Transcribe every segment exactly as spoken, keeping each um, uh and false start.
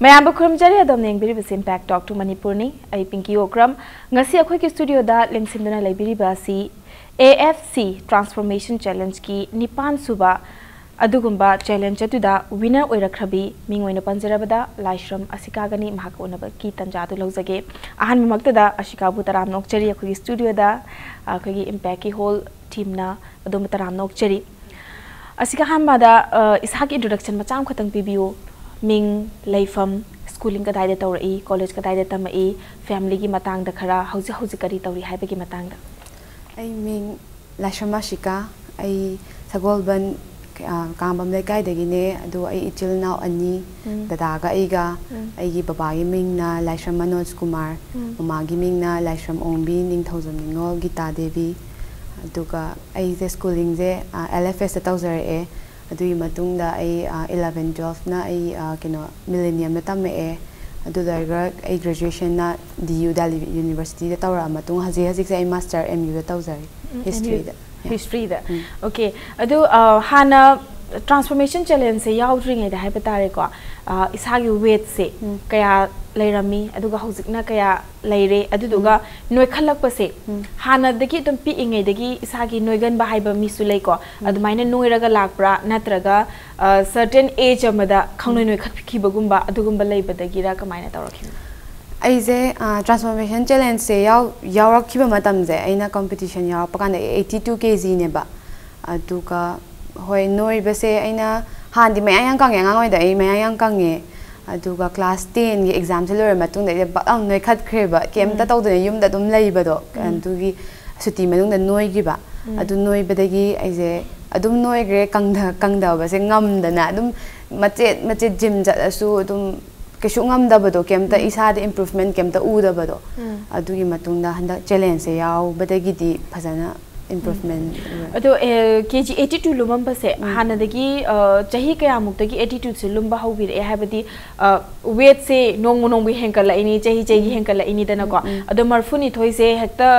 ꯃꯌꯥꯝꯕꯨ ꯈꯨꯔꯨꯝꯖꯔꯤ꯫ ꯑꯗꯣꯝꯅ ꯌꯦꯡꯕꯤꯔꯤꯕꯁꯤ Impact Talk to Manipurꯅꯤ꯫ ꯑꯩ ꯄꯤꯡꯀꯤ ꯑꯣꯀ꯭ꯔꯝ꯫ ꯉꯁꯤ ꯑꯩꯈꯣꯏꯒꯤ ꯁ꯭ꯇꯨꯗꯤꯑꯣꯗ ꯂꯦꯡꯁꯤꯟꯗꯨꯅ ꯂꯩꯕꯤꯔꯤꯕ ꯑꯁꯤ A F C Transformation Challengeꯀꯤ ꯅꯤꯄꯥꯟ ꯁꯨꯕ ꯑꯗꯨꯒꯨꯝꯕ ꯆꯦꯂꯦꯟꯖ ꯑꯗꯨꯗ ꯋꯤꯅꯔ ꯑꯣꯏꯔꯛꯈ꯭ꯔꯕꯤ ꯃꯤꯡ ꯑꯣꯏꯅ ꯄꯟꯖꯔꯕꯗ ꯂꯥꯏꯁ꯭ꯔꯝ ꯑꯁꯤꯀꯥꯒꯅꯤ꯫ ꯃꯍꯥꯛꯀ ꯎꯅꯕꯒꯤ ꯇꯥꯟꯖꯥ ꯑꯗꯨ ꯂꯧꯖꯒꯦ꯫ ꯑꯍꯥꯟꯕꯃꯛꯇꯗ ꯑꯁꯤꯀꯥꯕꯨ ꯇꯔꯥꯝꯅ ꯑꯣꯛꯆꯔꯤ꯫ ꯑꯩꯈꯣꯏꯒꯤ ꯁ꯭ꯇꯨꯗꯤꯑꯣꯗ, ꯑꯩꯈꯣꯏꯒꯤ Impactꯀꯤ whole teamꯅ ꯑꯗꯣꯝꯕꯨ ꯇꯔꯥꯝꯅ ꯑꯣꯛꯆꯔꯤ꯫ ꯑꯁꯤꯒ ꯑꯍꯥꯟꯕꯗ, ꯑ, ꯏꯁꯥꯒꯤ introduction ꯃꯆꯥ ꯑꯃꯈꯛꯇꯪ ꯄꯤꯕꯤꯌꯨ꯫ ꯃꯤꯡ, ꯂꯩꯐꯝ, schooling ꯀꯗꯥꯏꯗ ꯇꯧꯔꯛꯏ, college ꯀꯗꯥꯏꯗ ꯇꯝꯃꯛꯏ, familyꯒꯤ ꯃꯇꯥꯡꯗ ꯈꯔ, ꯍꯧꯖꯤꯛ ꯍꯧꯖꯤꯛ ꯀꯔꯤ ꯇꯧꯔꯤ ꯍꯥꯏꯕꯒꯤ ꯃꯇꯥꯡꯗ꯫ ꯑꯩ ꯃꯤꯡ ꯂꯥꯏꯁ꯭ꯔꯝ ꯑꯥꯁꯤꯀꯥ꯫ ꯑꯩ ꯁꯒꯣꯜꯕꯟ, ꯑ, ꯀꯥꯡꯕꯝ ꯂꯩꯀꯥꯏꯗꯒꯤꯅꯦ꯫ ꯑꯗꯣ ꯑꯩ ꯏꯆꯤꯜ ꯏꯅꯥꯎ ꯑꯅꯤ, ꯎꯝ꯫ ꯗꯗꯥꯒ ꯑꯩꯒ꯫ ꯎꯝ꯫ ꯑꯩꯒꯤ ꯕꯕꯥꯒꯤ ꯃꯤꯡꯅ ꯂꯥꯏꯁ꯭ꯔꯝ ꯃꯅꯣꯖ ꯀꯨꯃꯥꯔ, ꯎꯝ꯫ ꯃꯃꯥꯒꯤ ꯃꯤꯡꯅ ꯂꯥꯏꯁ꯭ꯔꯝ ꯑꯣꯡꯕꯤ ꯅꯤꯡꯊꯧꯖꯝ ꯅꯤꯉꯣꯜ ꯒꯤꯇꯥ ꯗꯦꯕꯤ꯫ ꯑꯗꯨꯒ ꯑꯩꯁꯦ schoolingꯁꯦ, ꯑ, L F Sꯇ ꯇꯧꯖꯔꯛꯑꯦ꯫ ꯑꯗꯨꯒꯤ ꯃꯇꯨꯡꯗ ꯑꯩ, ꯑ, eleven twelveꯅ ꯑꯩ, ꯑ, ꯀꯩꯅꯣ, Millenniumꯗ ꯇꯝꯃꯛꯑꯦ꯫ ꯑꯗꯨ ꯂꯣꯏꯔꯒ ꯑꯩ graduationꯅ D U Delhi Universityꯗ ꯇꯧꯔꯛꯑ ꯃꯇꯨꯡ ꯍꯧꯖꯤꯛ ꯍꯧꯖꯤꯛꯁꯦ ꯑꯩ master M Uꯗ ꯇꯧꯖꯔꯤ, ꯎꯝ, M U historyꯗ꯫ Yeah. Historyꯗ꯫ ꯎꯝ꯫ Okay꯫ ꯑꯗꯨ, ꯑ, ꯍꯥꯟꯅ Transformation Challengeꯁꯦ ꯌꯥꯎꯗ꯭ꯔꯤꯉꯩꯗ ꯍꯥꯏꯕ ꯇꯥꯔꯦꯀꯣ, ꯑ, ꯏꯁꯥꯒꯤ weightꯁꯦ ꯎꯝ꯫ ꯀꯌꯥ ꯂꯩꯔꯝꯃꯤ, ꯑꯗꯨꯒ ꯍꯧꯖꯤꯛꯅ ꯀꯌꯥ ꯂꯩꯔꯦ, ꯑꯗꯨꯗꯨꯒ ꯎꯝ꯫ ꯅꯣꯏꯈꯠꯂꯛꯄꯁꯦ, ꯎꯝ꯫ ꯍꯥꯟꯅꯗꯒꯤ ꯑꯗꯨꯝ ꯄꯤꯛꯏꯉꯩꯗꯒꯤ ꯏꯁꯥꯒꯤ ꯅꯣꯏꯒꯟꯕ ꯍꯥꯏꯕ ꯃꯤꯁꯨ ꯂꯩꯀꯣ, ꯎꯝ꯫ ꯑꯗꯨꯃꯥꯏꯅ ꯅꯣꯏꯔꯒ ꯂꯥꯛꯄ꯭ꯔꯥ, ꯅꯠꯇ꯭ꯔꯒ, ꯑ, certain age ꯑꯃꯗ ꯈꯪꯅꯣꯏ ꯎꯝ꯫ ꯅꯣꯏꯈꯠꯈꯤꯕꯒꯨꯝꯕ ꯑꯗꯨꯒꯨꯝꯕ ꯂꯩꯕꯗꯒꯤꯔ, ꯀꯃꯥꯏꯅ ꯇꯧꯔꯛꯈꯤꯕꯅꯣ? ꯑꯩꯁꯦ, ꯑ, Transformation Challengeꯁꯦ ꯌꯥꯎ-, ꯌꯥꯎꯔꯛꯈꯤꯕ ꯃꯇꯝꯁꯦ, ꯑꯩꯅ competition ꯌꯥꯎꯔꯛꯄ ꯀꯥꯟꯗ eighty two K Gꯅꯦꯕ꯫ ꯑꯗꯨꯒ, ꯍꯣꯏ, ꯅꯣꯏꯕꯁꯦ ꯑꯩꯅ ꯍꯥꯟꯅꯗꯤ ꯃꯌꯥꯡ ꯌꯥꯝ ꯀꯪꯉꯦ, ꯑꯉꯥꯡ ꯑꯣꯏꯔꯤꯉꯩꯗ ꯑꯩ ꯃꯌꯥꯡ ꯌꯥꯝ ꯀꯪꯉꯦ꯫ ꯑꯗꯨꯒ class tenꯒꯤ examꯁꯦ ꯂꯣꯏꯔ ꯃꯇꯨꯡꯗ ꯑꯩꯁꯦ ꯕꯛ ꯂꯥꯎꯅ ꯅꯣꯏꯈꯠꯈ꯭ꯔꯦꯕ, ꯀꯩꯝꯇ ꯎꯝ꯫ ꯇꯧꯗꯅ ꯌꯨꯝꯗ ꯑꯗꯨꯝ ꯂꯩꯕꯗꯣ꯫ ꯎꯝ꯫ ꯑꯗꯨꯒꯤ ꯁꯨꯇꯤ ꯃꯅꯨꯡꯗ ꯅꯣꯏꯈꯤꯕ꯫ ꯎꯝ꯫ ꯑꯗꯨ ꯅꯣꯏꯕꯗꯒꯤ ꯑꯩꯁꯦ ꯑꯗꯨꯝ ꯅꯣꯏꯈ꯭ꯔꯦ, ꯀꯪꯊ-, ꯀꯪꯊꯕꯁꯦ ꯉꯝꯗꯅ ꯑꯗꯨꯝ ꯃꯆꯦꯠ ꯃꯆꯦꯠ gym ꯆꯠꯂꯁꯨ ꯑꯗꯨꯝ ꯀꯩꯁꯨ ꯉꯝꯗꯕꯗꯣ, ꯀꯩꯝꯇ ꯎꯝ꯫ ꯏꯁꯥꯗ improvement ꯀꯩꯝꯇ ꯎꯗꯕꯗꯣ꯫ ꯎꯝ꯫ ꯑꯗꯨꯒꯤ ꯃꯇꯨꯡꯗ ꯍꯟꯗꯛ challengeꯁꯦ ꯌꯥꯎꯕꯗꯒꯤꯗꯤ ꯐꯖꯅ improvement. ꯑꯗꯣ ꯀꯦ ꯖꯤ ꯑꯩꯠꯇꯤ ꯇꯨ ꯂꯨꯝꯃꯝꯕꯁꯦ ꯍꯥꯟꯅꯗꯒꯤ ꯆꯍꯤ ꯀꯌꯥꯃꯨꯛꯇꯒꯤ ꯑꯩꯠꯇꯤ ꯇꯨꯁꯦ ꯂꯨꯝꯕ ꯍꯧꯕꯤꯔꯛꯑꯦ? ꯍꯥꯏꯕꯗꯤ ꯋꯦꯠꯁꯦ ꯅꯣꯡꯃ ꯅꯣꯡꯃꯒꯤ ꯍꯦꯟꯒꯠꯂꯛꯏꯅꯤ, ꯆꯍꯤ ꯆꯍꯤꯒꯤ ꯍꯦꯟꯒꯠꯂꯛꯏꯅꯤꯗꯅꯀꯣ꯫ ꯑꯗꯣ ꯃꯔꯐꯨꯅꯤꯊꯣꯏꯁꯦ ꯍꯦꯛꯇ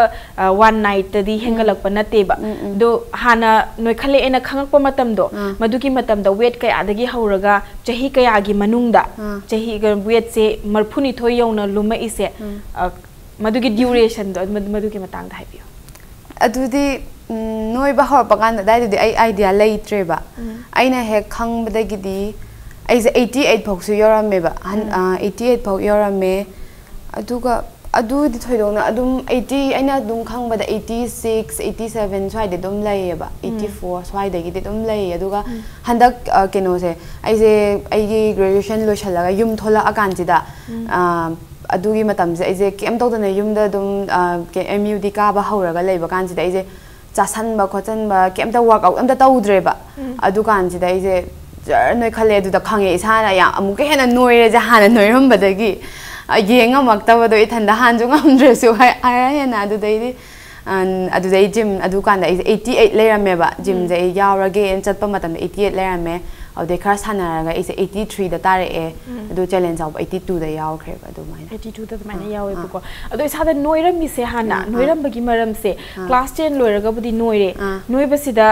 ꯋꯥꯟ ꯅꯥꯏꯠꯇꯗꯤ ꯍꯦꯟꯒꯠꯂꯛꯄ ꯅꯠꯇꯦꯕ꯫ ꯑꯗꯣ ꯍꯥꯟꯅ ꯅꯣꯏꯈꯠꯂꯛꯑꯦꯅ ꯈꯪꯉꯛꯄ ꯃꯇꯝꯗꯣ, ꯃꯗꯨꯒꯤ ꯃꯇꯝꯗ ꯋꯦꯠ ꯀꯌꯥꯗꯒꯤ ꯍꯧꯔꯒ ꯆꯍꯤ ꯀꯌꯥꯒꯤ ꯃꯅꯨꯡꯗ ꯆꯍꯤ ꯋꯦꯠꯁꯦ ꯃꯔꯐꯨꯅꯤꯊꯣꯏ ꯌꯧꯅ ꯂꯨꯝꯃꯛꯏꯁꯦ? ꯃꯗꯨꯒꯤ ꯗ꯭ꯌꯨꯔꯦꯁꯟꯗꯣ, ꯃꯗꯨꯒꯤ ꯃꯇꯥꯡꯗ ꯍꯥꯏꯕꯤꯌꯨ꯫ ꯑꯗꯨꯗꯤ ꯅꯣꯏꯕ ꯍꯧꯔꯛꯄ ꯀꯥꯟꯗ ꯑꯗꯥꯏꯗꯨꯗꯤ ꯑꯩ ꯑꯥꯏꯗꯤꯌꯥ ꯂꯩꯇ꯭ꯔꯦꯕ꯫ ꯑꯩꯅ ꯍꯦꯛ ꯈꯪꯕꯗꯒꯤꯗꯤ ꯑꯩꯁꯦ ꯑꯩꯠꯇꯤ ꯑꯩꯠ ꯐꯥꯎꯁꯨ ꯌꯧꯔꯝꯃꯦꯕ꯫ ꯑꯩꯠꯇꯤ ꯑꯩꯠ ꯐꯥꯎ ꯌꯧꯔꯝꯃꯦ꯫ ꯑꯗꯨꯒ ꯑꯗꯨꯗꯤ ꯊꯣꯏꯗꯣꯛꯅ ꯑꯗꯨꯝ ꯑꯩꯠꯇꯤ, ꯑꯩꯅ ꯑꯗꯨꯝ ꯈꯪꯕꯗ ꯑꯩꯠꯇꯤ ꯁꯤꯛꯁ, ꯑꯩꯠꯇꯤ ꯁꯕꯦꯟ ꯁ꯭ꯋꯥꯏꯗ ꯑꯗꯨꯝ ꯂꯩꯌꯦꯕ꯫ ꯑꯩꯠꯇꯤ ꯐꯣꯔ ꯁ꯭ꯋꯥꯏꯗꯒꯤꯗꯤ ꯑꯗꯨꯝ ꯂꯩꯌꯦ꯫ ꯑꯗꯨꯒ ꯍꯟꯗꯛ ꯀꯩꯅꯣꯁꯦ, ꯑꯩꯁꯦ ꯑꯩꯒꯤ ꯒ꯭ꯔꯦꯖꯨꯑꯦꯁꯟ ꯂꯣꯏꯁꯤꯜꯂꯒ ꯌꯨꯝ ꯊꯣꯛꯂꯛꯑꯀꯥꯟꯁꯤꯗ ꯑꯗꯨꯒꯤ ꯃꯇꯝꯁꯦ ꯑꯩꯁꯦ ꯀꯩꯝ ꯇꯧꯗꯅ ꯌꯨꯝꯗ ꯑꯗꯨꯝ ꯑꯦꯝ ꯌꯨ ꯗꯤ ꯀꯥꯕ ꯍꯧꯔꯒ ꯂꯩꯕ ꯀꯥꯟꯁꯤꯗ ꯑꯩꯁꯦ ꯆꯥꯁꯟꯕ ꯈꯣꯠꯆꯟꯕ ꯀꯩꯝꯇ ꯋꯥꯔꯛꯑꯥꯎꯠ ꯑꯝꯇ ꯇꯧꯗ꯭ꯔꯦꯕ꯫ ꯑꯗꯨꯀꯥꯟꯁꯤꯗ ꯑꯩꯁꯦ ꯖꯔ ꯅꯣꯏꯈꯠꯂꯦ꯫ ꯑꯗꯨꯗ ꯈꯪꯉꯦ ꯏꯁꯥꯅ ꯌꯥꯝ ꯑꯃꯨꯛꯀ ꯍꯦꯟꯅ ꯅꯣꯏꯔꯦꯁꯦ ꯍꯥꯟꯅ ꯅꯣꯏꯔꯝꯕꯗꯒꯤ꯫ ꯌꯦꯡ ꯉꯝꯃꯛꯇꯕꯗꯣ ꯏꯊꯟꯗ ꯍꯥꯟꯁꯨ ꯉꯝꯗ꯭ꯔꯁꯨ ꯍꯥꯏꯔ ꯍꯦꯟꯅ꯫ ꯑꯗꯨꯗꯩꯗꯤ ꯑꯗꯨꯗꯩ ꯖꯤꯝ, ꯑꯗꯨꯀꯥꯟꯗ ꯑꯩꯁꯦ ꯑꯩꯠꯇꯤ ꯑꯩꯠ ꯂꯩꯔꯝꯃꯦꯕ꯫ ꯖꯤꯝꯁꯦ ꯑꯩ ꯌꯥꯎꯔꯒꯦꯅ ꯆꯠꯄ ꯃꯇꯝꯗ ꯑꯩꯠꯇꯤ ꯑꯩꯠ ꯂꯩꯔꯝꯃꯦ꯫ ꯑꯗꯨꯗꯩ ꯈꯔ ꯁꯥꯟꯅꯔꯒ ꯑꯩꯁꯦ ꯑꯩꯠꯇꯤ ꯊ꯭ꯔꯤꯗ ꯇꯥꯔꯛꯑꯦ꯫ ꯑꯗꯨ ꯆꯦꯂꯦꯟꯖ ꯌꯥꯎꯕ ꯑꯩꯠꯇꯤ ꯇꯨꯗ ꯌꯥꯎꯈ꯭ꯔꯦꯕ ꯑꯗꯨꯃꯥꯏꯅ꯫ ꯑꯩꯠꯇꯤ ꯇꯨꯗ ꯑꯗꯨꯃꯥꯏꯅ ꯌꯥꯎꯋꯦꯕꯀꯣ꯫ ꯑꯗꯣ ꯏꯁꯥꯗ ꯅꯣꯏꯔꯝꯃꯤꯁꯦ ꯍꯥꯟꯅ ꯅꯣꯏꯔꯝꯕꯒꯤ ꯃꯔꯝꯁꯦ, ꯀ꯭ꯂꯥꯁ ꯇꯦꯟ ꯂꯣꯏꯔꯒꯕꯨꯗꯤ ꯅꯣꯏꯔꯦ꯫ ꯅꯣꯏꯕꯁꯤꯗ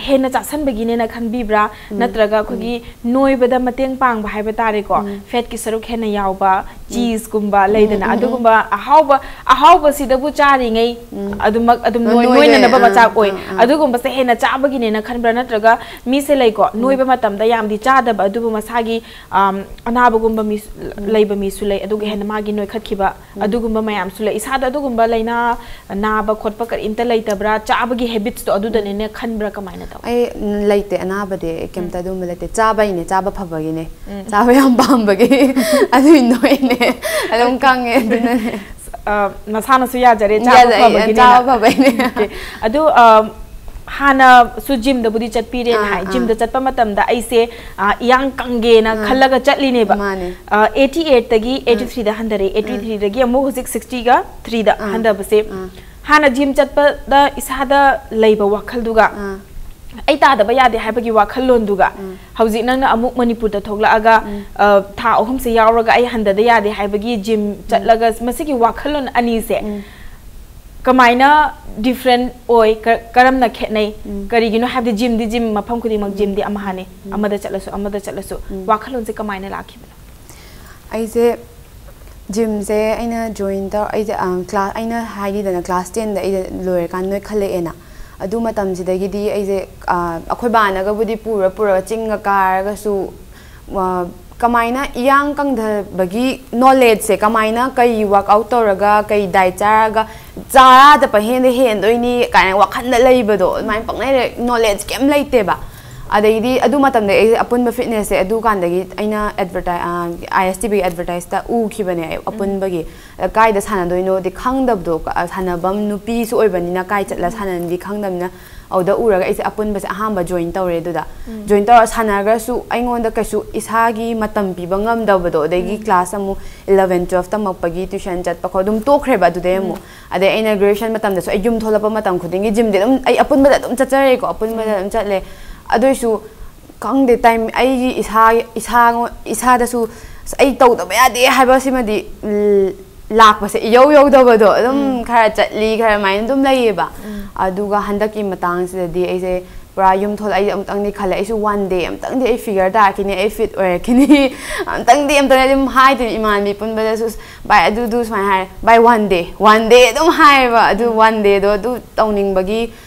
ꯍꯦꯟꯅ ꯆꯥꯁꯟꯕꯒꯤꯅꯦꯅ ꯈꯟꯕꯤꯕ꯭ꯔꯥ? ꯅꯠꯇ꯭ꯔꯒ ꯑꯩꯈꯣꯏꯒꯤ ꯅꯣꯏꯕꯗ ꯃꯇꯦꯡ ꯄꯥꯡꯕ ꯍꯥꯏꯕ ꯇꯥꯔꯦꯀꯣ, ꯐꯦꯠꯀꯤ ꯁꯔꯨꯛ ꯍꯦꯟꯅ ꯌꯥꯎꯕ ꯆꯤꯁꯀꯨꯝꯕ ꯂꯩꯗꯅ, ꯑꯗꯨꯒꯨꯝꯕ ꯑꯍꯥꯎꯕ, ꯑꯍꯥꯎꯕꯁꯤꯗꯕꯨ ꯆꯥꯔꯤꯉꯩ ꯑꯗꯨꯃꯛ ꯑꯗꯨꯝ ꯅꯣꯏ-, ꯅꯣꯏꯅꯅꯕ ꯃꯆꯥꯛ ꯑꯣꯏ꯫ ꯑꯗꯨꯒꯨꯝꯕꯁꯦ ꯍꯦꯟꯅ ꯆꯥꯕꯒꯤꯅꯦꯅ ꯈꯟꯕ꯭ꯔꯥ? ꯅꯠꯇ꯭ꯔꯒ ꯃꯤꯁꯦ ꯂꯩꯀꯣ, ꯅꯣꯏꯕ ꯃꯇꯝꯗ ꯌꯥꯝꯗꯤ ꯆꯥꯗꯕ, ꯑꯗꯨꯕꯨ ꯃꯁꯥꯒꯤ ꯑꯅꯥꯕꯒꯨꯝꯕ ꯃꯤ ꯂꯩꯕ ꯃꯤꯁꯨ ꯂꯩ꯫ ꯑꯗꯨꯒ ꯍꯦꯟꯅ ꯃꯥꯒꯤ ꯅꯣꯏꯈꯠꯈꯤꯕ ꯑꯗꯨꯒꯨꯝꯕ ꯃꯌꯥꯝꯁꯨ ꯂꯩ꯫ ꯏꯁꯥꯗ ꯑꯗꯨꯒꯨꯝꯕ ꯂꯥꯏꯅꯥ ꯅꯥꯕ ꯈꯣꯠꯄ ꯀꯔꯤꯝꯇ ꯂꯩꯇꯕ꯭ꯔꯥ? ꯆꯥꯕꯒꯤ ꯍꯦꯕꯤꯠꯁꯇꯣ ꯑꯗꯨꯗꯅꯦꯅ ꯈꯟꯕ꯭ꯔꯥ? ꯀꯃꯥꯏꯅ ꯇꯧꯋꯤ? ꯑꯩ ꯂꯩꯇꯦ, ꯑꯅꯥꯕꯗꯤ ꯀꯩꯝꯇ ꯑꯗꯨꯒꯨꯝꯕ ꯂꯩꯇꯦ꯫ ꯆꯥꯕꯩꯅꯦ, ꯆꯥꯕ ꯐꯕꯒꯤꯅꯦ꯫ ꯆꯥꯕ ꯌꯥꯝ ꯄꯥꯝꯕꯒꯤ꯫ ꯑꯗꯨꯏ ꯅꯣꯏꯅꯦ꯫ ꯑꯗꯨꯝ ꯀꯪꯉꯦ ꯑꯗꯨꯅꯅꯦ꯫ ꯅꯁꯥꯅꯁꯨ ꯌꯥꯖꯔꯦ, ꯆꯥꯕ ꯐꯕꯒꯤꯅꯦ꯫ ꯆꯥꯕ ꯐꯕꯩꯅꯦ꯫ ꯑꯗꯨ ꯍꯥꯟꯅꯁꯨ ꯖꯤꯝꯗꯕꯨꯗꯤ ꯆꯠꯄꯤꯔꯦꯅ ꯍꯥꯏ꯫ ꯖꯤꯝꯗ ꯆꯠꯄ ꯃꯇꯝꯗ ꯑꯩꯁꯦ ꯏꯌꯥꯡ ꯀꯪꯒꯦꯅ ꯈꯜꯂꯒ ꯆꯠꯂꯤꯅꯦꯕ꯫ ꯑꯩꯠꯇꯤ ꯑꯩꯠꯇꯒꯤ ꯑꯩꯠꯇꯤ ꯊ꯭ꯔꯤꯗ ꯍꯟꯊꯔꯛꯑꯦ꯫ ꯑꯩꯠꯇꯤ ꯊ꯭ꯔꯤꯗꯒꯤ ꯑꯃꯨꯛ ꯍꯧꯖꯤꯛ ꯁꯤꯛꯁꯇꯤꯒ ꯊ꯭ꯔꯤꯗ ꯍꯟꯊꯕꯁꯦ ꯍꯥꯟꯅ ꯖꯤꯝ ꯆꯠꯄꯗ ꯏꯁꯥꯗ ꯂꯩꯕ ꯋꯥꯈꯜꯗꯨꯒ ꯑꯥ ꯑꯩ ꯇꯥꯗꯕ ꯌꯥꯗꯦ ꯍꯥꯏꯕꯒꯤ ꯋꯥꯈꯜꯂꯣꯟꯗꯨꯒ ꯍꯧꯖꯤꯛ ꯅꯪꯅ ꯑꯃꯨꯛ ꯃꯅꯤꯄꯨꯔꯗ ꯊꯣꯛꯂꯛꯑꯒ ꯑ, ꯊꯥ ꯑꯍꯨꯝꯁꯦ ꯌꯥꯎꯔꯒ ꯑꯩ ꯍꯟꯗꯗ ꯌꯥꯗꯦ ꯍꯥꯏꯕꯒꯤ ꯖꯤꯝ ꯆꯠꯂꯒ ꯃꯁꯤꯒꯤ ꯋꯥꯈꯜꯂꯣꯟ ꯑꯅꯤꯁꯦ ꯀꯃꯥꯏꯅ ꯗꯤꯐ꯭ꯔꯦꯟ ꯑꯣꯏ? ꯀ- ꯀꯔꯝꯅ ꯈꯦꯠꯅꯩ? ꯀꯔꯤꯒꯤꯅꯣ ꯍꯥꯏꯕꯗꯤ ꯖꯤꯝꯗꯤ ꯖꯤꯝ, ꯃꯐꯝ ꯈꯨꯗꯤꯡꯃꯛ ꯖꯤꯝꯗꯤ ꯑꯃꯍꯥꯅꯤ꯫ ꯑꯃꯗ ꯆꯠꯂꯁꯨ ꯑꯃꯗ ꯆꯠꯂꯁꯨ ꯋꯥꯈꯜꯂꯣꯟꯁꯦ ꯀꯃꯥꯏꯅ ꯂꯥꯛꯈꯤꯕꯅꯣ? ꯑꯩꯁꯦ ꯖꯤꯝꯁꯦ ꯑꯩꯅ ꯖꯣꯏꯟ ꯇꯧ ꯑꯩꯁꯦ ꯀ꯭ꯂꯥꯁ ꯑꯩꯅ ꯍꯥꯏꯈꯤꯗꯅ ꯀ꯭ꯂꯥꯁ ꯇꯦꯟꯗ ꯑꯩꯁꯦ ꯂꯣꯏꯔꯀꯥꯟꯗ ꯅꯣꯏꯈꯠꯂꯛꯑꯦꯅ꯫ ꯑꯗꯨ ꯃꯇꯝꯁꯤꯗꯒꯤꯗꯤ ꯑꯩꯁꯦ ꯑꯩꯈꯣꯏ ꯕꯥꯅꯒꯕꯨꯗꯤ ꯄꯨꯔ ꯄꯨꯔꯒ ꯆꯤꯡꯒ ꯀꯥꯔꯒꯁꯨ ꯀꯃꯥꯏꯅ ꯏꯌꯥꯡ ꯀꯪꯊꯕꯒꯤ ꯅꯣꯂꯦꯖꯁꯦ, ꯀꯃꯥꯏꯅ ꯀꯩ ꯋꯥꯔꯛꯑꯥꯎꯠ ꯇꯧꯔꯒ ꯀꯩ ꯗꯥꯏꯠ ꯆꯥꯔꯒ ꯆꯥꯔꯥꯗ ꯄꯪꯍꯦꯟꯗ ꯍꯦꯟꯗꯣꯏꯅꯤ ꯀꯥꯏꯅ ꯋꯥꯈꯜꯗ ꯂꯩꯕꯗꯣ ꯑꯗꯨꯃꯥꯏꯅ ꯄꯪꯂꯩ ꯂꯩ, ꯅꯣꯂꯦꯖ ꯀꯩꯝ ꯂꯩꯇꯦꯕ꯫ ꯑꯗꯩꯗꯤ ꯑꯗꯨ ꯃꯇꯝꯗ ꯑꯩ ꯑꯄꯨꯟꯕ ꯐꯤꯠꯅꯦꯁꯁꯦ ꯑꯗꯨꯀꯥꯟꯗꯒꯤ ꯑꯩꯅ ꯑꯦꯗꯚꯔꯇꯥꯏ ꯑꯥꯏ ꯑꯦꯁ ꯇꯤ ꯚꯤꯒꯤ ꯑꯦꯗꯚꯔꯇꯥꯏꯁꯇ ꯎꯈꯤꯕꯅꯦ ꯑꯩ ꯑꯄꯨꯟꯕꯒꯤ꯫ ꯑ, ꯀꯥꯏꯗ ꯁꯥꯟꯅꯗꯣꯏꯅꯣꯗꯤ ꯈꯪꯗꯕꯗꯣ, ꯀ- ꯑ, ꯁꯥꯟꯅꯐꯝ ꯅꯨꯄꯤꯁꯨ ꯑꯣꯏꯕꯅꯤꯅ ꯀꯥꯏ ꯆꯠꯂ ꯁꯥꯟꯅꯅꯤꯗꯤ ꯈꯪꯗꯕꯅꯤꯅ꯫ ꯑꯗꯨꯗ ꯎꯔꯒ ꯑꯩꯁꯦ ꯑꯄꯨꯟꯕꯁꯦ ꯑꯍꯥꯟꯕ ꯖꯣꯏꯟ ꯇꯧꯔꯦ꯫ ꯑꯗꯨꯗ ꯖꯣꯏꯟ ꯇꯧꯔ ꯁꯥꯟꯅꯈ꯭ꯔꯁꯨ ꯑꯩꯉꯣꯟꯗ ꯀꯩꯁꯨ ꯏꯁꯥꯒꯤ ꯃꯇꯝ ꯄꯤꯕ ꯉꯝꯗꯕꯗꯣ, ꯑꯗꯒꯤ ꯀ꯭ꯂꯥꯁ ꯑꯃꯨꯛ ꯏꯂꯚꯦꯟ ꯇꯨꯋꯦꯜꯐ ꯇꯝꯃꯛꯄꯒꯤ ꯇ꯭ꯋꯤꯁꯟ ꯆꯠꯄ ꯈꯣꯠ ꯑꯗꯨꯝ ꯇꯣꯛꯈ꯭ꯔꯦꯕ꯫ ꯑꯗꯨꯗꯩ ꯑꯃꯨꯛ ꯑꯗꯩ ꯑꯩꯅ ꯒ꯭ꯔꯦꯖꯨꯋꯦꯁꯟ ꯃꯇꯝꯗꯁꯨ ꯑꯩ ꯌꯨꯝ ꯊꯣꯛꯂꯛꯄ ꯃꯇꯝ ꯈꯨꯗꯤꯡꯒꯤ ꯖꯤꯝꯗꯤ ꯑꯗꯨꯝ ꯑꯩ ꯑꯄꯨꯟꯕꯗ ꯑꯗꯨꯝ ꯆꯠꯆꯔꯦꯀꯣ, ꯑꯄꯨꯟꯕꯗ ꯑꯗꯨꯝ ꯆꯠꯂꯦ꯫ ꯑꯗꯨꯏꯁꯨ ꯈꯪꯗꯦ, ꯇꯥꯏꯝ ꯑꯩꯒꯤ ꯏꯁꯥ ꯏꯁꯥ ꯏꯁꯥꯗꯁꯨ ꯑꯁ ꯑꯩ ꯇꯧꯗꯕ ꯌꯥꯗꯦ ꯍꯥꯏꯕꯁꯤꯃꯗꯤ ꯂꯥꯛꯄꯁꯦ ꯏꯌꯧ ꯌꯧꯗꯕꯗꯣ꯫ ꯑꯗꯨꯝ ꯈꯔ ꯆꯠꯂꯤ, ꯈꯔ ꯑꯗꯨꯃꯥꯏꯅ ꯑꯗꯨꯝ ꯂꯩꯌꯦꯕ꯫ ꯑꯗꯨꯒ ꯍꯟꯗꯛꯀꯤ ꯃꯇꯥꯡꯁꯤꯗꯗꯤ ꯑꯩꯁꯦ ꯄꯨꯔꯥ ꯌꯨꯝ ꯊꯣꯛꯂꯛꯑ ꯑꯩꯁꯦ ꯑꯃꯨꯛꯇꯪꯗꯤ ꯈꯜꯂꯦ, ꯑꯩꯁꯨ ꯋꯥꯟ ꯗꯦ ꯑꯃꯨꯛꯇꯪꯗꯤ ꯑꯩ ꯐꯤꯒꯔ ꯇꯥꯔꯛꯈꯤꯅꯤ, ꯑꯩ ꯐꯤꯠ ꯑꯣꯏꯔꯛꯈꯤꯅꯤ꯫ ꯑꯃꯨꯛꯇꯪꯗꯤ ꯑꯃꯨꯛꯇꯪꯗꯤ ꯑꯗꯨꯝ ꯍꯥꯏꯗꯣꯏꯅꯦ ꯏꯃꯥꯟꯅꯕꯤ ꯄꯨꯟꯕꯗꯁꯨ, "ꯚꯥꯏ ꯑꯗꯨꯗꯨ ꯁꯨꯃꯥꯏꯅ ꯍꯥꯏꯔꯦ, ꯚꯥꯏ ꯋꯥꯟ ꯗꯦ, ꯋꯥꯟ ꯗꯦ" ꯑꯗꯨꯝ ꯍꯥꯏꯌꯦꯕ꯫ ꯑꯗꯨ ꯋꯥꯟ ꯗꯦꯗꯣ ꯑꯗꯨ ꯇꯧꯅꯤꯡꯕꯒꯤ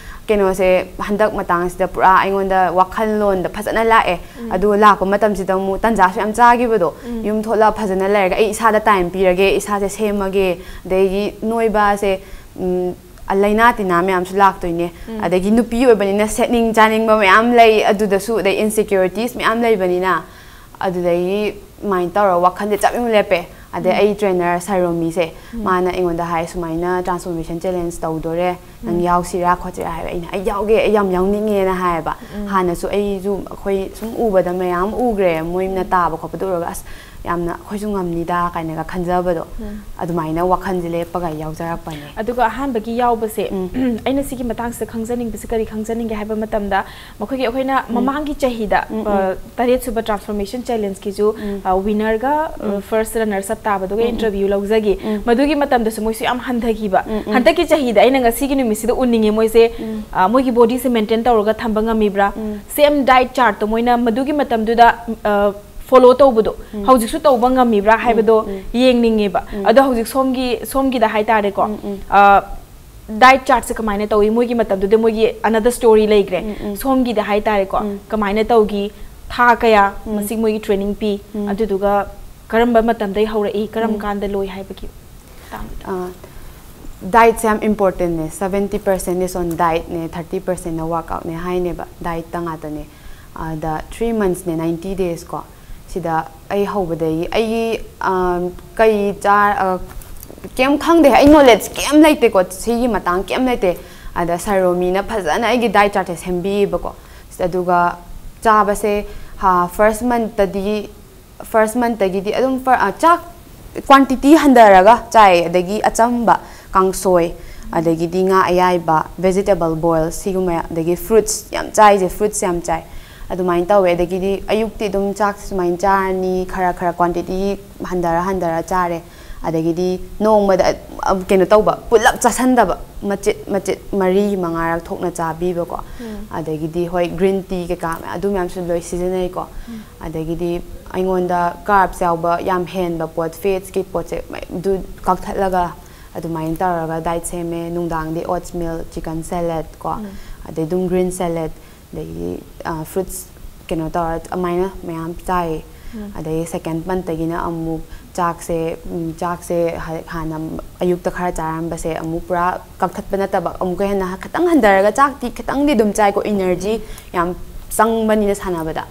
ꯀꯩꯅꯣꯁꯦ ꯍꯟꯗꯛ ꯃꯇꯥꯡꯁꯤꯗ ꯄꯨꯔꯥ ꯑꯩꯉꯣꯟꯗ ꯋꯥꯈꯜꯂꯣꯟꯗ ꯐꯖꯅ ꯂꯥꯛꯑꯦ꯫ ꯑꯗꯨꯒ ꯂꯥꯛꯄ ꯃꯇꯝꯁꯤꯗ ꯑꯃꯨꯛ ꯇꯟꯖꯥꯁꯨ ꯌꯥꯝ ꯆꯥꯈꯤꯕꯗꯣ꯫ ꯌꯨꯝ ꯊꯣꯛꯂꯒ ꯐꯖꯅ ꯂꯩꯔꯒ ꯑꯩ ꯏꯁꯥꯗ ꯇꯥꯏꯝ ꯄꯤꯔꯒꯦ, ꯏꯁꯥꯁꯦ ꯁꯦꯝꯃꯒꯦ, ꯑꯗꯒꯤ ꯅꯣꯏꯕꯁꯦ ꯎꯝ, ꯂꯥꯏꯅꯥ ꯇꯤꯟꯅꯥ ꯃꯌꯥꯝꯁꯨ ꯂꯥꯛꯇꯣꯏꯅꯦ꯫ ꯑꯗꯒꯤ ꯅꯨꯄꯤ ꯑꯣꯏꯕꯅꯤꯅ ꯁꯦꯠꯅꯤꯡ ꯆꯥꯅꯤꯡꯕ ꯃꯌꯥꯝ ꯂꯩ, ꯑꯗꯨꯗꯁꯨ, ꯑꯗꯩ ꯏꯟꯁꯦꯀ꯭ꯌꯨꯔꯤꯇꯤꯁ ꯃꯌꯥꯝ ꯂꯩꯕꯅꯤꯅ꯫ ꯑꯗꯨꯗꯒꯤ ꯑꯗꯨꯃꯥꯏꯅ ꯇꯧꯔꯒ ꯋꯥꯈꯜꯁꯦ ꯆꯞ ꯌꯨꯡ ꯂꯦꯞꯄꯦ꯫ ꯑꯗꯩ ꯑꯩ ꯇ꯭ꯔꯦꯅꯔ ꯁꯥꯏꯔꯣꯃꯤꯁꯦ, ꯃꯥꯅ ꯑꯩꯉꯣꯟꯗ ꯍꯥꯏ, "ꯁꯨꯃꯥꯏꯅ ꯇ꯭ꯔꯥꯟꯁꯐꯣꯔꯃꯦꯁꯟ ꯆꯦꯂꯦꯟꯖ ꯇꯧꯗꯣꯔꯦ, ꯅꯪ ꯌꯥꯎꯁꯤꯔꯥ ꯈꯣꯠꯁꯤꯔꯥ ꯍꯥꯏꯕ꯫ ꯑꯩꯅ "ꯑꯩ ꯌꯥꯎꯒꯦ, ꯑꯩ ꯌꯥꯝ ꯌꯥꯎꯅꯤꯡꯉꯦꯅ" ꯍꯥꯏꯌꯦꯕ꯫ ꯍꯥꯟꯅꯁꯨ ꯑꯩꯁꯨ ꯑꯩꯈꯣꯏ ꯁꯨꯝ ꯎꯕꯗ ꯃꯌꯥꯝ ꯎꯈ꯭ꯔꯦ, ꯃꯣꯏꯅ ꯇꯥꯕ ꯈꯣꯠꯄꯗꯣ ꯎꯔꯒ "ꯑꯁ, ꯌꯥꯝꯅ ꯑꯩꯈꯣꯏꯁꯨ ꯉꯝꯅꯤꯗ" ꯀꯥꯏꯅꯒ ꯈꯟꯖꯕꯗꯣ, ꯑꯗꯨꯃꯥꯏꯅ ꯋꯥꯈꯜꯁꯦ ꯂꯦꯞꯄꯒ ꯌꯥꯎꯖꯔꯛꯄꯅꯦ꯫ ꯑꯗꯨꯒ ꯑꯍꯥꯟꯕꯒꯤ ꯌꯥꯎꯕꯁꯦ, ꯎꯝ. ꯑꯩꯅ ꯁꯤꯒꯤ ꯃꯇꯥꯡꯁꯤꯗ ꯈꯪꯖꯅꯤꯡꯕꯁꯦ ꯀꯔꯤ ꯈꯪꯖꯅꯤꯡꯒꯦ ꯍꯥꯏꯕ ꯃꯇꯝꯗ, ꯃꯈꯣꯏꯒꯤ ꯑꯩꯈꯣꯏꯅ ꯃꯃꯥꯡꯒꯤ ꯆꯍꯤꯗ, ꯎꯝ, ꯑ, ꯎꯝ. ꯇꯔꯦꯠꯁꯨꯕ transformation challengeꯒꯤꯁꯨ, ꯎꯝ. ꯑ, winnerꯒ, ꯑ, ꯎꯝ. first runners up ꯇꯥꯕꯗꯨꯒ ꯎꯝ, ꯎꯝ. interview ꯂꯧꯖꯈꯤ꯫ ꯎꯝ. ꯃꯗꯨꯒꯤ ꯃꯇꯝꯗꯁꯨ ꯃꯣꯏꯁꯨ ꯌꯥꯝ ꯍꯟꯊꯈꯤꯕ꯫ ꯎꯝ, ꯎꯝ. ꯍꯟꯗꯛꯀꯤ ꯆꯍꯤꯗ ꯑꯩꯅ ꯉꯁꯤꯒꯤ ꯅꯨꯃꯤꯠꯁꯤꯗ ꯎꯅꯤꯡꯉꯦ ꯃꯣꯏꯁꯦ, ꯎꯝ. ꯑ, ꯃꯣꯏꯒꯤ bodyꯁꯦ maintain ꯇꯧꯔꯒ ꯊꯝꯕ ꯉꯝꯃꯤꯕ꯭ꯔꯥ? ꯎꯝ. Same diet chartꯗꯣ ꯃꯣꯏꯅ ꯃꯗꯨꯒꯤ ꯃꯇꯝꯗꯨꯗ, ꯑ, follow ꯇꯧꯕꯗꯣ ꯎꯝ. ꯍꯧꯖꯤꯛꯁꯨ ꯇꯧꯕ ꯉꯝꯃꯤꯕ꯭ꯔꯥ ꯍꯥꯏꯕꯗꯣ ꯎꯝ. ꯌꯦꯡꯅꯤꯡꯉꯦꯕ꯫ ꯎꯝ. ꯑꯗꯣ ꯍꯧꯖꯤꯛ ꯁꯣꯝꯒꯤ, ꯁꯣꯝꯒꯤꯗ ꯍꯥꯏꯇꯥꯔꯦꯀꯣ, ꯎꯝ, ꯎꯝ. ꯑ, diet chartꯁꯦ ꯀꯃꯥꯏꯅ ꯇꯧꯏ? ꯃꯣꯏꯒꯤ ꯃꯇꯝꯗꯨꯗ ꯃꯣꯏꯒꯤ another story ꯂꯩꯈ꯭ꯔꯦ꯫ ꯎꯝ, ꯎꯝ. ꯁꯣꯝꯒꯤꯗ ꯍꯥꯏꯇꯥꯔꯦꯀꯣ, ꯎꯝ. ꯀꯃꯥꯏꯅ ꯇꯧꯈꯤ? ꯊꯥ ꯀꯌꯥ ꯎꯝ. ꯃꯁꯤ ꯃꯣꯏꯒꯤ training ꯄꯤ? ꯎꯝ. ꯑꯗꯨꯗꯨꯒ ꯀꯔꯝꯕ ꯃꯇꯝꯗꯩ ꯍꯧꯔꯛꯏ? ꯀꯔꯝ ꯎꯝ. ꯀꯥꯟꯗ ꯂꯣꯏ ꯍꯥꯏꯕꯒꯤ ꯃꯇꯥꯡꯗ? ꯑ, dietꯁꯦ ꯌꯥꯝ importantꯅꯦ꯫ Seventy percent is on dietꯅꯦ, thirty percentꯅ workoutꯅꯦ ꯍꯥꯏꯅꯦꯕ꯫ Dietꯇ ꯉꯥꯛꯇꯅꯦ꯫ ꯑꯗ three monthsꯅꯦ, ninety days ꯀꯣ꯫ ꯁꯤꯗ ꯑꯩ ꯍꯧꯕꯗꯒꯤ ꯑꯩꯒꯤ, ꯑ, ꯀꯩ ꯆꯥ-, ꯑ, ꯀꯩꯝ ꯈꯪꯗꯦ꯫ ꯑꯩ knowledge ꯀꯩꯝ ꯂꯩꯇꯦꯀꯣ꯫ ꯁꯤꯒꯤ ꯃꯇꯥꯡ ꯀꯩꯝ ꯂꯩꯇꯦ꯫ ꯑꯗ ꯁꯔ ꯔꯣꯃꯤꯅ ꯐꯖꯅ ꯑꯩꯒꯤ diet chartꯁꯦ ꯁꯦꯝꯕꯤꯌꯦꯕꯀꯣ꯫ ꯑꯗꯨꯒ ꯆꯥꯕꯁꯦ, ꯍꯥ, first monthꯇꯗꯤ, first monthꯇꯒꯤꯗꯤ ꯑꯗꯨꯝ ꯐ-, ꯑ, ꯆꯥꯛ quantity ꯍꯟꯊꯔꯒ ꯆꯥꯏ꯫ ꯑꯗꯒꯤ ꯑꯆꯝꯕ, ꯀꯥꯡꯁꯣꯏ, ꯑꯗꯒꯤꯗꯤ ꯉꯥ ꯑꯌꯥꯏꯕ, vegetable boil ꯁꯤꯒꯨꯝꯕ, ꯑꯗꯒꯤ fruits ꯌꯥꯝ ꯆꯥꯏꯁꯦ, fruits ꯌꯥꯝ ꯆꯥꯏ꯫ ꯑꯗꯨꯃꯥꯏꯅ ꯇꯧꯋꯦ꯫ ꯑꯗꯒꯤꯗꯤ ꯑꯌꯨꯛꯇꯤ ꯑꯗꯨꯝ ꯆꯥꯛ ꯁꯨꯃꯥꯏꯅ ꯆꯥꯔꯅꯤ, ꯈꯔ ꯈꯔ quantity ꯍꯟꯊꯔ ꯍꯟꯊꯔ ꯆꯥꯔꯦ꯫ ꯑꯗꯒꯤꯗꯤ ꯅꯣꯡꯃꯗ, ꯑ, ꯀꯩꯅꯣ ꯇꯧꯕ, ꯄꯨꯂꯞ ꯆꯥꯁꯟꯗꯕ, ꯃꯆꯦꯠ ꯃꯆꯦꯠ ꯃꯔꯤ ꯃꯉꯥꯔꯛ ꯊꯣꯛꯅ ꯆꯥꯕꯤꯕꯀꯣ꯫ ꯎꯝ. ꯑꯗꯒꯤꯗꯤ ꯍꯣꯏ, green tea ꯀꯩꯀꯥ ꯑꯗꯨ ꯃꯌꯥꯝꯁꯨ ꯂꯣꯏ ꯁꯤꯖꯤꯟꯅꯩꯀꯣ꯫ ꯑꯗꯒꯤꯗꯤ ꯑꯩꯉꯣꯟꯗ carbs ꯌꯥꯎꯕ ꯌꯥꯝ ꯍꯦꯟꯕ ꯄꯣꯠ, fatsꯀꯤ ꯄꯣꯠꯁꯦ ꯃ-, ꯑꯗꯨ ꯀꯛꯊꯠꯂꯒ ꯑꯗꯨꯃꯥꯏꯅ ꯇꯧꯔꯒ diet ꯁꯦꯝꯃꯦ꯫ ꯅꯨꯡꯗꯥꯡꯗꯤ oatmeal, chicken salad ꯀꯣ, ꯎꯝ. ꯑꯗꯩ ꯑꯗꯨꯝ green salad, ꯑꯗꯒꯤ, ꯑ, fruits ꯀꯩꯅꯣ ꯇꯧꯔ ꯑꯗꯨꯃꯥꯏꯅ ꯃꯌꯥꯝ ꯆꯥꯏꯌꯦ꯫ ꯎꯝ. ꯑꯗꯩ second monthꯇꯒꯤꯅ ꯑꯃꯨꯛ ꯆꯥꯛꯁꯦ, ꯎꯝ, ꯆꯥꯛꯁꯦ ꯍ-, ꯍꯥꯟꯅ ꯑꯌꯨꯛꯇ ꯈꯔ ꯆꯥꯔꯝꯕꯁꯦ ꯑꯃꯨꯛ ꯄꯨꯔꯥ ꯀꯛꯊꯠꯄ ꯅꯠꯇꯕ, ꯑꯃꯨꯛꯀ ꯍꯦꯟꯅ ꯈꯤꯇꯪ ꯍꯟꯊꯔꯒ ꯆꯥꯛꯇꯤ ꯈꯤꯇꯪꯗꯤ ꯑꯗꯨꯝ ꯆꯥꯏꯀꯣ, energy ꯌꯥꯝ ꯆꯪꯕꯅꯤꯅ ꯁꯥꯟꯅꯕꯗ꯫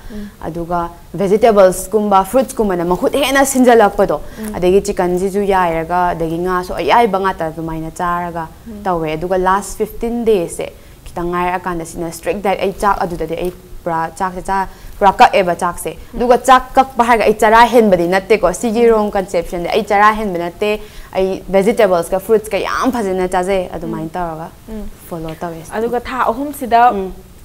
ꯑꯗꯨꯒ ꯚꯦꯖꯤꯇꯦꯕꯜꯁꯀꯨꯝꯕ ꯐ꯭ꯔꯨꯠꯁꯀꯨꯝꯕꯅ ꯃꯍꯨꯠ ꯍꯦꯟꯅ ꯁꯤꯟꯖꯜꯂꯛꯄꯗꯣ꯫ ꯑꯗꯒꯤ ꯆꯤꯀꯟꯁꯤꯁꯨ ꯌꯥꯏꯔꯒ, ꯑꯗꯒꯤ ꯉꯥꯁꯨ ꯑꯌꯥꯏꯕ ꯉꯥꯛꯇ ꯑꯗꯨꯃꯥꯏꯅ ꯆꯥꯔꯒ ꯇꯧꯋꯦ꯫ ꯑꯗꯨꯒ ꯂꯥꯁ ꯐꯤꯐꯇꯤꯟ ꯗꯦꯁꯁꯦ ꯈꯤꯇꯪ ꯉꯥꯏꯔꯛꯑꯀꯥꯟꯗ ꯁꯤꯅ ꯏꯁꯇ꯭ꯔꯤꯛ ꯗꯥꯏꯠ꯫ ꯑꯩ ꯆꯥꯛ ꯑꯗꯨꯗꯗꯤ ꯑꯩ ꯄꯨꯔꯥ ꯆꯥꯛꯁꯦ ꯆꯥ ꯄꯨꯔꯥ ꯀꯛꯑꯦꯕ ꯆꯥꯛꯁꯦ꯫ ꯑꯗꯨꯒ ꯆꯥꯛ ꯀꯛꯄ ꯍꯥꯏꯔꯒ ꯑꯩ ꯆꯔꯥ ꯍꯦꯟꯕꯗꯤ ꯅꯠꯇꯦꯀꯣ꯫ ꯁꯤꯒꯤ ꯔꯣꯡ ꯀꯟꯁꯦꯞꯁꯟꯗꯤ ꯑꯩ ꯆꯔꯥ ꯍꯦꯟꯕ ꯅꯠꯇꯦ꯫ ꯑꯩ ꯚꯦꯖꯤꯇꯦꯕꯜꯁꯀ ꯐ꯭ꯔꯨꯠꯁꯀ ꯌꯥꯝ ꯐꯖꯅ ꯆꯥꯖꯩ꯫ ꯑꯗꯨꯃꯥꯏꯅ ꯇꯧꯔꯒ ꯐꯣꯂꯣ ꯇꯧꯋꯦ꯫ ꯑꯗꯨꯒ ꯊꯥ ꯑꯍꯨꯝꯁꯤꯗ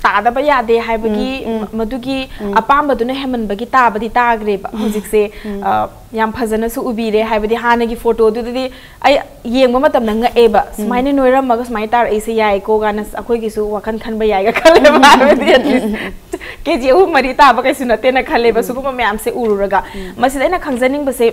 ꯇꯥꯗꯕ ꯌꯥꯗꯦ ꯍꯥꯏꯕꯒꯤ ꯃꯗꯨꯒꯤ ꯑꯄꯥꯝꯕꯗꯨꯅ ꯍꯦꯟꯃꯟꯕꯒꯤ ꯇꯥꯕꯗꯤ ꯇꯥꯈ꯭ꯔꯦꯕ꯫ ꯍꯧꯖꯤꯛꯁꯦ ꯑ, ꯌꯥꯝ ꯐꯖꯅꯁꯨ ꯎꯕꯤꯔꯦ꯫ ꯍꯥꯏꯕꯗꯤ ꯍꯥꯟꯅꯒꯤ ꯐꯣꯇꯣꯗꯨꯗꯗꯤ ꯑꯩ ꯌꯦꯡꯕ ꯃꯇꯝꯗ ꯉꯛꯑꯦꯕ, ꯁꯨꯃꯥꯏꯅ ꯅꯣꯏꯔꯝꯃꯒ ꯁꯨꯃꯥꯏꯅ ꯇꯥꯔꯛꯏꯁꯦ ꯌꯥꯏꯀꯣ ꯀꯥꯏꯅ ꯑꯩꯈꯣꯏꯒꯤꯁꯨ ꯋꯥꯈꯜ ꯈꯟꯕ ꯌꯥꯏꯒ ꯈꯜꯂꯦꯕ꯫ ꯍꯥꯏꯕꯗꯤ ꯀꯦ ꯖꯤ ꯑꯍꯨꯝ ꯃꯔꯤ ꯇꯥꯕ ꯀꯩꯁꯨ ꯅꯠꯇꯦꯅ ꯈꯜꯂꯦꯕ꯫ ꯁꯤꯒꯨꯝꯕ ꯃꯌꯥꯝꯁꯦ ꯎꯔꯨꯔꯒ ꯃꯁꯤꯗ ꯑꯩꯅ ꯈꯪꯖꯅꯤꯡꯕꯁꯦ,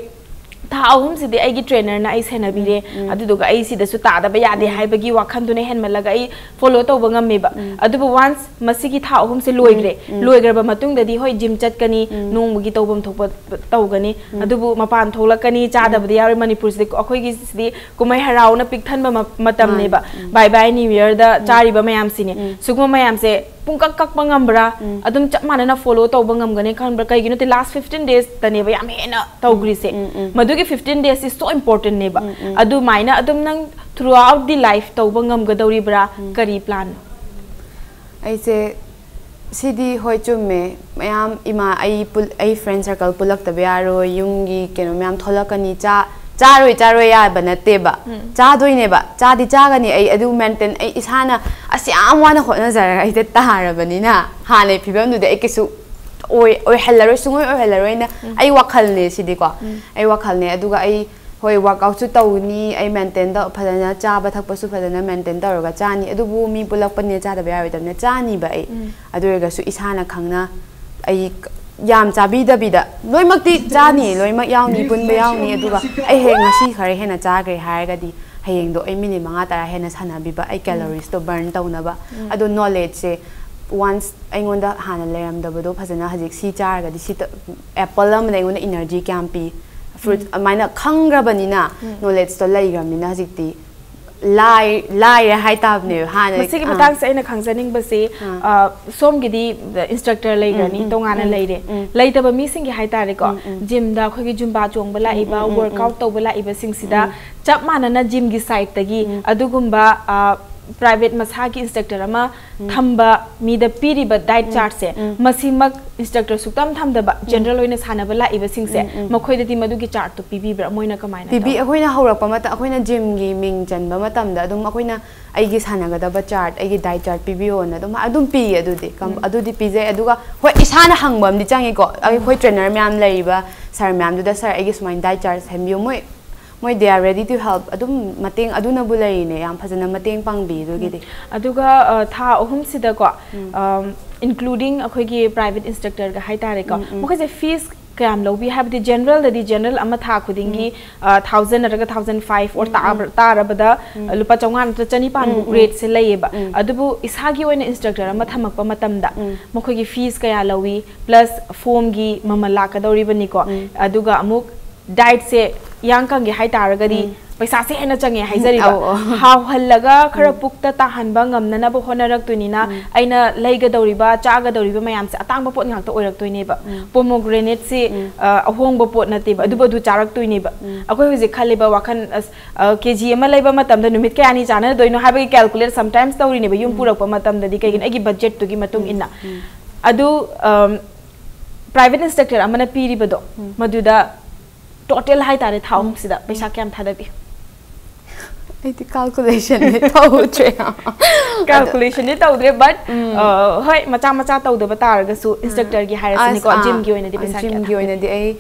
ꯊꯥ ꯑꯍꯨꯝꯁꯤꯗꯤ ꯑꯩꯒꯤ ꯇ꯭ꯔꯦꯅꯔꯅ ꯑꯩ ꯁꯦꯟꯅꯕꯤꯔꯦ꯫ ꯑꯗꯨꯗꯨꯒ ꯑꯩ ꯁꯤꯗꯁꯨ ꯇꯥꯗꯕ ꯌꯥꯗꯦ ꯍꯥꯏꯕꯒꯤ ꯋꯥꯈꯜꯗꯨꯅ ꯍꯦꯟꯃꯜꯂꯒ ꯑꯩ ꯐꯣꯂꯣ ꯇꯧꯕ ꯉꯝꯃꯦꯕ꯫ ꯑꯗꯨꯕꯨ ꯋꯥꯟꯁ ꯃꯁꯤꯒꯤ ꯊꯥ ꯑꯍꯨꯝꯁꯦ ꯂꯣꯏꯈ꯭ꯔꯦ꯫ ꯂꯣꯏꯈ꯭ꯔꯕ ꯃꯇꯨꯡꯗꯗꯤ ꯍꯣꯏ, ꯖꯤꯝ ꯆꯠꯀꯅꯤ, ꯅꯣꯡꯃꯒꯤ ꯇꯧꯐꯝ ꯊꯣꯛꯄ ꯇꯧꯒꯅꯤ꯫ ꯑꯗꯨꯕꯨ ꯃꯄꯥꯟ ꯊꯣꯛꯂꯛꯀꯅꯤ, ꯆꯥꯗꯕꯗꯤ ꯌꯥꯔꯣꯏ꯫ ꯃꯅꯤꯄꯨꯔꯁꯤꯗꯤ ꯑꯩꯈꯣꯏꯒꯤ ꯁꯤꯗꯤ ꯀꯨꯝꯍꯩ ꯍꯔꯥꯎꯅ ꯄꯤꯛ ꯊꯟꯕ ꯃ- ꯃꯇꯝꯅꯦꯕ꯫ ꯕꯥꯏ ꯕꯥꯏ ꯅ꯭ꯌꯨ ꯌꯔꯗ ꯆꯥꯔꯤꯕ ꯃꯌꯥꯝꯁꯤꯅꯦ꯫ ꯁꯤꯒꯨꯝꯕ ꯃꯌꯥꯝꯁꯦ ꯄꯨꯡꯀꯛ ꯀꯛꯄ ꯉꯝꯕ꯭ꯔꯥ? ꯑꯗꯨꯝ ꯆꯞ ꯃꯥꯟꯅꯅ ꯐꯣꯂꯣ ꯇꯧꯕ ꯉꯝꯒꯅꯤ ꯈꯟꯕ꯭ꯔꯥ? ꯀꯩꯒꯤꯅꯣꯗꯤ ꯂꯥꯁ ꯐꯤꯐꯇꯤꯟ ꯗꯦꯖꯇꯅꯦꯕ ꯌꯥꯝ ꯍꯦꯟꯅ ꯇꯧꯈ꯭ꯔꯤꯁꯦ꯫ ꯃꯗꯨꯒꯤ ꯐꯤꯐꯇꯤꯟ ꯗꯦꯖꯁꯤ ꯁꯣ ꯏꯝꯄꯣꯔꯇꯦꯟꯅꯦꯕ꯫ ꯑꯗꯨꯃꯥꯏꯅ ꯑꯗꯨꯝ ꯅꯪ ꯊ꯭ꯔꯨ ꯑꯥꯎꯠ ꯗꯤ ꯂꯥꯏꯐ ꯇꯧꯕ ꯉꯝꯒꯗꯧꯔꯤꯕ꯭ꯔꯥ? ꯀꯔꯤ ꯄ꯭ꯂꯥꯟꯅꯣ? ꯑꯩꯁꯦ ꯁꯤꯗꯤ ꯍꯣꯏ ꯆꯨꯝꯃꯦ꯫ ꯃꯌꯥꯝ ꯏꯃꯥ ꯑꯩ ꯄꯨꯜ- ꯑꯩ ꯐ꯭ꯔꯦꯟ ꯁꯔꯀꯜ ꯄꯨꯜꯂꯛꯇꯕ ꯌꯥꯔꯣꯏ, ꯌꯨꯝꯒꯤ ꯀꯩꯅꯣ ꯃꯌꯥꯝ ꯊꯣꯛꯂꯛꯀꯅꯤ, ꯆꯥ ꯆꯥꯔꯣꯏ ꯆꯥꯔꯣꯏ ꯌꯥꯕ ꯅꯠꯇꯦꯕ꯫ ꯆꯥꯗꯣꯏꯅꯦꯕ, ꯆꯥꯗꯤ ꯆꯥꯒꯅꯤ꯫ ꯑꯩ ꯑꯗꯨ ꯃꯦꯟꯇꯦꯟ ꯑꯩ ꯏꯁꯥꯅ ꯑꯁ ꯌꯥꯝ ꯋꯥꯅ ꯍꯣꯠꯅꯖꯔꯒ ꯑꯩꯁꯦ ꯇꯥꯔꯕꯅꯤꯅ ꯍꯥꯟꯅꯩ ꯐꯤꯕꯝꯗꯨꯗꯤ ꯑꯩ ꯀꯩꯁꯨ ꯑꯣꯏ ꯑꯣꯏꯍꯜꯂꯔꯣꯏ, ꯁꯨꯡꯑꯣꯏ ꯑꯣꯏꯍꯜꯂꯔꯣꯏꯅ ꯑꯩ ꯋꯥꯈꯜꯅꯦ ꯁꯤꯗꯤꯀꯣ꯫ ꯑꯩ ꯋꯥꯈꯜꯅꯦ꯫ ꯑꯗꯨꯒ ꯑꯩ ꯍꯣꯏ ꯋꯥꯔꯛꯑꯥꯎꯠꯁꯨ ꯇꯧꯅꯤ, ꯑꯩ ꯃꯦꯟꯇꯦꯟ ꯇꯧ ꯐꯖꯅ ꯆꯥꯕ ꯊꯛꯄꯁꯨ ꯐꯖꯅ ꯃꯦꯟꯇꯦꯟ ꯇꯧꯔꯒ ꯆꯥꯅꯤ꯫ ꯑꯗꯨꯕꯨ ꯃꯤ ꯄꯨꯜꯂꯛꯄꯅꯤꯅ ꯆꯥꯗꯕ ꯌꯥꯔꯣꯏꯗꯕꯅꯤꯅ ꯆꯥꯅꯤꯕ ꯑꯩ꯫ ꯑꯗꯨ ꯑꯣꯏꯔꯒꯁꯨ ꯏꯁꯥꯅ ꯈꯪꯅ ꯑꯩ ꯌꯥꯝ ꯆꯥꯕꯤꯗꯕꯤꯗ ꯂꯣꯏꯅꯃꯛꯇꯤ ꯆꯥꯅꯤ, ꯂꯣꯏꯅꯃꯛ ꯌꯥꯎꯅꯤ, ꯄꯨꯟꯕ ꯌꯥꯎꯅꯤ꯫ ꯑꯗꯨꯒ ꯑꯩ ꯍꯌꯦꯡ ꯉꯁꯤ ꯈꯔ ꯍꯦꯟꯅ ꯆꯥꯈ꯭ꯔꯦ ꯍꯥꯏꯔꯒꯗꯤ ꯍꯌꯦꯡꯗꯣ ꯑꯩ ꯃꯤꯅꯤꯠ ꯃꯉꯥ ꯇꯔꯥ ꯍꯦꯟꯅ ꯁꯥꯟꯅꯕꯤꯕ, ꯑꯩ ꯀꯦꯂꯣꯔꯤꯁꯇꯣ ꯕꯔꯟ ꯇꯧꯅꯕ꯫ ꯑꯗꯣ ꯅꯣꯂꯦꯖꯁꯦ ꯋꯥꯟꯁ ꯑꯩꯉꯣꯟꯗ ꯍꯥꯟꯅ ꯂꯩꯔꯝꯗꯕꯗꯣ ꯐꯖꯅ ꯍꯧꯖꯤꯛ ꯁꯤ ꯆꯥꯔꯒꯗꯤ ꯁꯤ ꯑꯦꯄꯜ ꯑꯃꯅ ꯑꯩꯉꯣꯟꯗ ꯏꯅꯔꯖꯤ ꯀꯌꯥꯝ ꯄꯤ, ꯐ꯭ꯔꯨꯠ ꯑꯗꯨꯃꯥꯏꯅ ꯈꯪꯈ꯭ꯔꯕꯅꯤꯅ, ꯅꯣꯂꯦꯖꯇꯣ ꯂꯩꯈ꯭ꯔꯕꯅꯤꯅ ꯍꯧꯖꯤꯛꯇꯤ ꯂꯥꯏ ꯂꯥꯏꯔꯦ ꯍꯥꯏꯇꯥꯕꯅꯦꯕ ꯍꯥꯟꯅ꯫ ꯃꯁꯤꯒꯤ ꯃꯇꯥꯡꯁꯦ ꯑꯩꯅ ꯈꯪꯖꯅꯤꯡꯕꯁꯤ, ꯑ, ꯁꯣꯝꯒꯤꯗꯤ instructor ꯂꯩꯈ꯭ꯔꯅꯤ, ꯇꯣꯉꯥꯟꯅ ꯂꯩꯔꯦ꯫ ꯂꯩꯇꯕ ꯃꯤꯁꯤꯡꯒꯤ ꯍꯥꯏꯇꯥꯔꯦꯀꯣ, gymꯗ ꯑꯩꯈꯣꯏꯒꯤ Zumba ꯆꯣꯡꯕ ꯂꯥꯛꯏꯕ, workout ꯇꯧꯕ ꯂꯥꯛꯏꯕꯁꯤꯡꯁꯤꯗ ꯆꯞ ꯃꯥꯟꯅꯅ gymꯒꯤ sideꯇꯒꯤ ꯑꯗꯨꯒꯨꯝꯕ, ꯑ, private ꯃꯁꯥꯒꯤ instructor ꯑꯃ ꯊꯝꯕ ꯃꯤꯗ ꯄꯤꯔꯤꯕ diet chartꯁꯦ, ꯃꯁꯤꯃꯛ instructor ꯁꯨꯛꯇꯝ ꯊꯝꯗꯕ general ꯑꯣꯏꯅ ꯁꯥꯟꯅꯕ ꯂꯥꯛꯏꯕꯁꯤꯡꯁꯦ, ꯃꯈꯣꯏꯗꯗꯤ ꯃꯗꯨꯒꯤ chartꯇꯣ ꯄꯤꯕꯤꯕ꯭ꯔꯥ? ꯃꯣꯏꯅ ꯀꯃꯥꯏꯅ ꯄꯤꯕꯤ ꯇꯧ- ꯑꯩꯈꯣꯏꯅ ꯍꯧꯔꯛꯄ ꯃꯇꯝ, ꯑꯩꯈꯣꯏꯅ gymꯒꯤ ꯃꯤꯡ ꯆꯟꯕ ꯃꯇꯝꯗ ꯑꯗꯨꯝ ꯑꯩꯈꯣꯏꯅ ꯑꯩꯒꯤ ꯁꯥꯟꯅꯒꯗꯕ chart, ꯑꯩꯒꯤ diet chart ꯄꯤꯕꯤꯌꯣꯅ ꯑꯗꯨꯝ ꯑꯗꯨꯝ ꯄꯤꯌꯦ꯫ ꯑꯗꯨꯗꯤ ꯀꯝ- ꯑꯗꯨꯗꯤ ꯄꯤꯖꯩ꯫ ꯑꯗꯨꯒ ꯍꯣꯏ, ꯏꯁꯥꯅ ꯍꯪꯕ ꯑꯃꯗꯤ ꯆꯪꯉꯤꯀꯣ, ꯑꯩꯈꯣꯏ trainer ꯃꯌꯥꯝ ꯂꯩꯔꯤꯕ sir ꯃꯌꯥꯝꯗꯨꯗ, "Sir, ꯑꯩꯒꯤ ꯁꯨꯃꯥꯏꯅ diet chart ꯁꯦꯝꯕꯤꯌꯨ", ꯃꯣꯏ ꯃꯣꯏ they are ready to help, ꯑꯗꯨꯝ ꯃꯇꯦꯡ ꯑꯗꯨꯅꯕꯨ ꯂꯩꯔꯤꯅꯦ, ꯌꯥꯝ ꯐꯖꯅ ꯃꯇꯦꯡ ꯄꯥꯡꯕꯤ ꯑꯗꯨꯒꯤꯗꯤ꯫ ꯑꯗꯨꯒ, ꯑ, ꯊꯥ ꯑꯍꯨꯝꯁꯤꯗꯀꯣ, ꯑꯝ, including ꯑꯩꯈꯣꯏꯒꯤ private instructorꯒ ꯍꯥꯏꯇꯥꯔꯦꯀꯣ, ꯃꯈꯣꯏꯁꯦ fees ꯀꯌꯥꯝ ꯂꯧꯕꯤ? ꯍꯥꯏꯕꯗꯤ generalꯗꯗꯤ general ꯑꯃ ꯊꯥ ꯈꯨꯗꯤꯡꯒꯤ, ꯑ, thousand ꯅꯠꯇ꯭ꯔꯒ thousand five or ꯇꯥꯕ-, ꯇꯥꯔꯕꯗ, ꯑ, ꯂꯨꯄꯥ ꯆꯥꯝꯃꯉꯥ ꯅꯠꯇ꯭ꯔꯒ ꯆꯅꯤꯄꯥꯟꯃꯨꯛ rateꯁꯦ ꯂꯩꯌꯦꯕ꯫ ꯑꯗꯨꯕꯨ ꯏꯁꯥꯒꯤ ꯑꯣꯏꯅ instructor ꯑꯃ ꯊꯝꯃꯛꯄ ꯃꯇꯝꯗ ꯃꯈꯣꯏꯒꯤ fees ꯀꯌꯥ ꯂꯧꯏ, plus formꯒꯤ ꯃꯃꯜ ꯂꯥꯛꯀꯗꯧꯔꯤꯕꯅꯤꯀꯣ, ꯑꯗꯨꯒ ꯑꯃꯨꯛ dietꯁꯦ ꯌꯥꯡ ꯀꯪꯒꯦ ꯍꯥꯏꯇꯥꯔꯒꯗꯤ ꯄꯩꯁꯥꯁꯦ ꯍꯦꯟꯅ ꯆꯪꯉꯦ ꯍꯥꯏꯖꯔꯤꯕ꯫ ꯑꯧ, ꯑꯧ꯫ ꯍꯥꯎꯍꯜꯂꯒ ꯈꯔ ꯄꯨꯛꯇ ꯇꯥꯍꯟꯕ ꯉꯝꯅꯅꯕ ꯍꯣꯠꯅꯔꯛꯇꯣꯏꯅꯤꯅ, ꯑꯩꯅ ꯂꯩꯒꯗꯧꯔꯤꯕ, ꯆꯥꯒꯗꯧꯔꯤꯕ ꯃꯌꯥꯝꯁꯦ ꯑꯇꯥꯡꯕ ꯄꯣꯠ ꯉꯥꯛꯇ ꯑꯣꯏꯔꯛꯇꯣꯏꯅꯦꯕ꯫ Pomegranateꯁꯦ, ꯑ, ꯑꯍꯣꯡꯕ ꯄꯣꯠ ꯅꯠꯇꯦꯕ, ꯑꯗꯨꯕꯨ ꯑꯗꯨ ꯆꯥꯔꯛꯇꯣꯏꯅꯦꯕ꯫ ꯑꯩꯈꯣꯏ ꯍꯧꯖꯤꯛ ꯈꯜꯂꯤꯕ ꯋꯥꯈꯜ, ꯑꯁ, ꯑ, KG ꯑꯃ ꯂꯩꯕ ꯃꯇꯝꯗ ꯅꯨꯃꯤꯠ ꯀꯌꯥꯅꯤ ꯆꯥꯟꯅꯗꯣꯏꯅꯣ ꯍꯥꯏꯕꯒꯤ calculate sometimes ꯇꯧꯔꯤꯅꯦꯕ, ꯌꯨꯝ ꯄꯨꯔꯛꯄ ꯃꯇꯝꯗꯗꯤ, ꯀꯩꯒꯤꯅꯣ, ꯑꯩꯒꯤ budgetꯇꯨꯒꯤ ꯃꯇꯨꯡ ꯏꯟꯅ꯫ ꯑꯗꯨ, ꯑꯝ, private instructor ꯑꯃꯅ ꯄꯤꯔꯤꯕꯗꯣ, ꯃꯗꯨꯗ total ꯍꯥꯏꯇꯥꯔꯦ, ꯊꯥ ꯑꯍꯨꯝꯁꯤꯗ ꯄꯩꯁꯥ ꯀꯌꯥꯝ ꯊꯥꯗꯕꯤ? ꯑꯩꯗꯤ calculationꯗꯤ ꯇꯧꯗ꯭ꯔꯦ꯫ Calculationꯗꯤ ꯇꯧꯗ꯭ꯔꯦ, but, ꯑ, ꯍꯣꯏ, ꯃꯆꯥ ꯃꯆꯥ ꯇꯧꯗꯕ ꯇꯥꯔꯒꯁꯨ, instructorꯒꯤ ꯍꯥꯏꯔꯁꯤꯅꯦꯀꯣ, ꯑꯁ, ꯑꯥ, gymꯒꯤ ꯑꯣꯏꯅꯗꯤ ꯄꯩꯁꯥ ꯀꯌꯥ gymꯒꯤ ꯊꯥꯗꯕꯤ? ꯑꯣꯏꯅꯗꯤ ꯑꯩ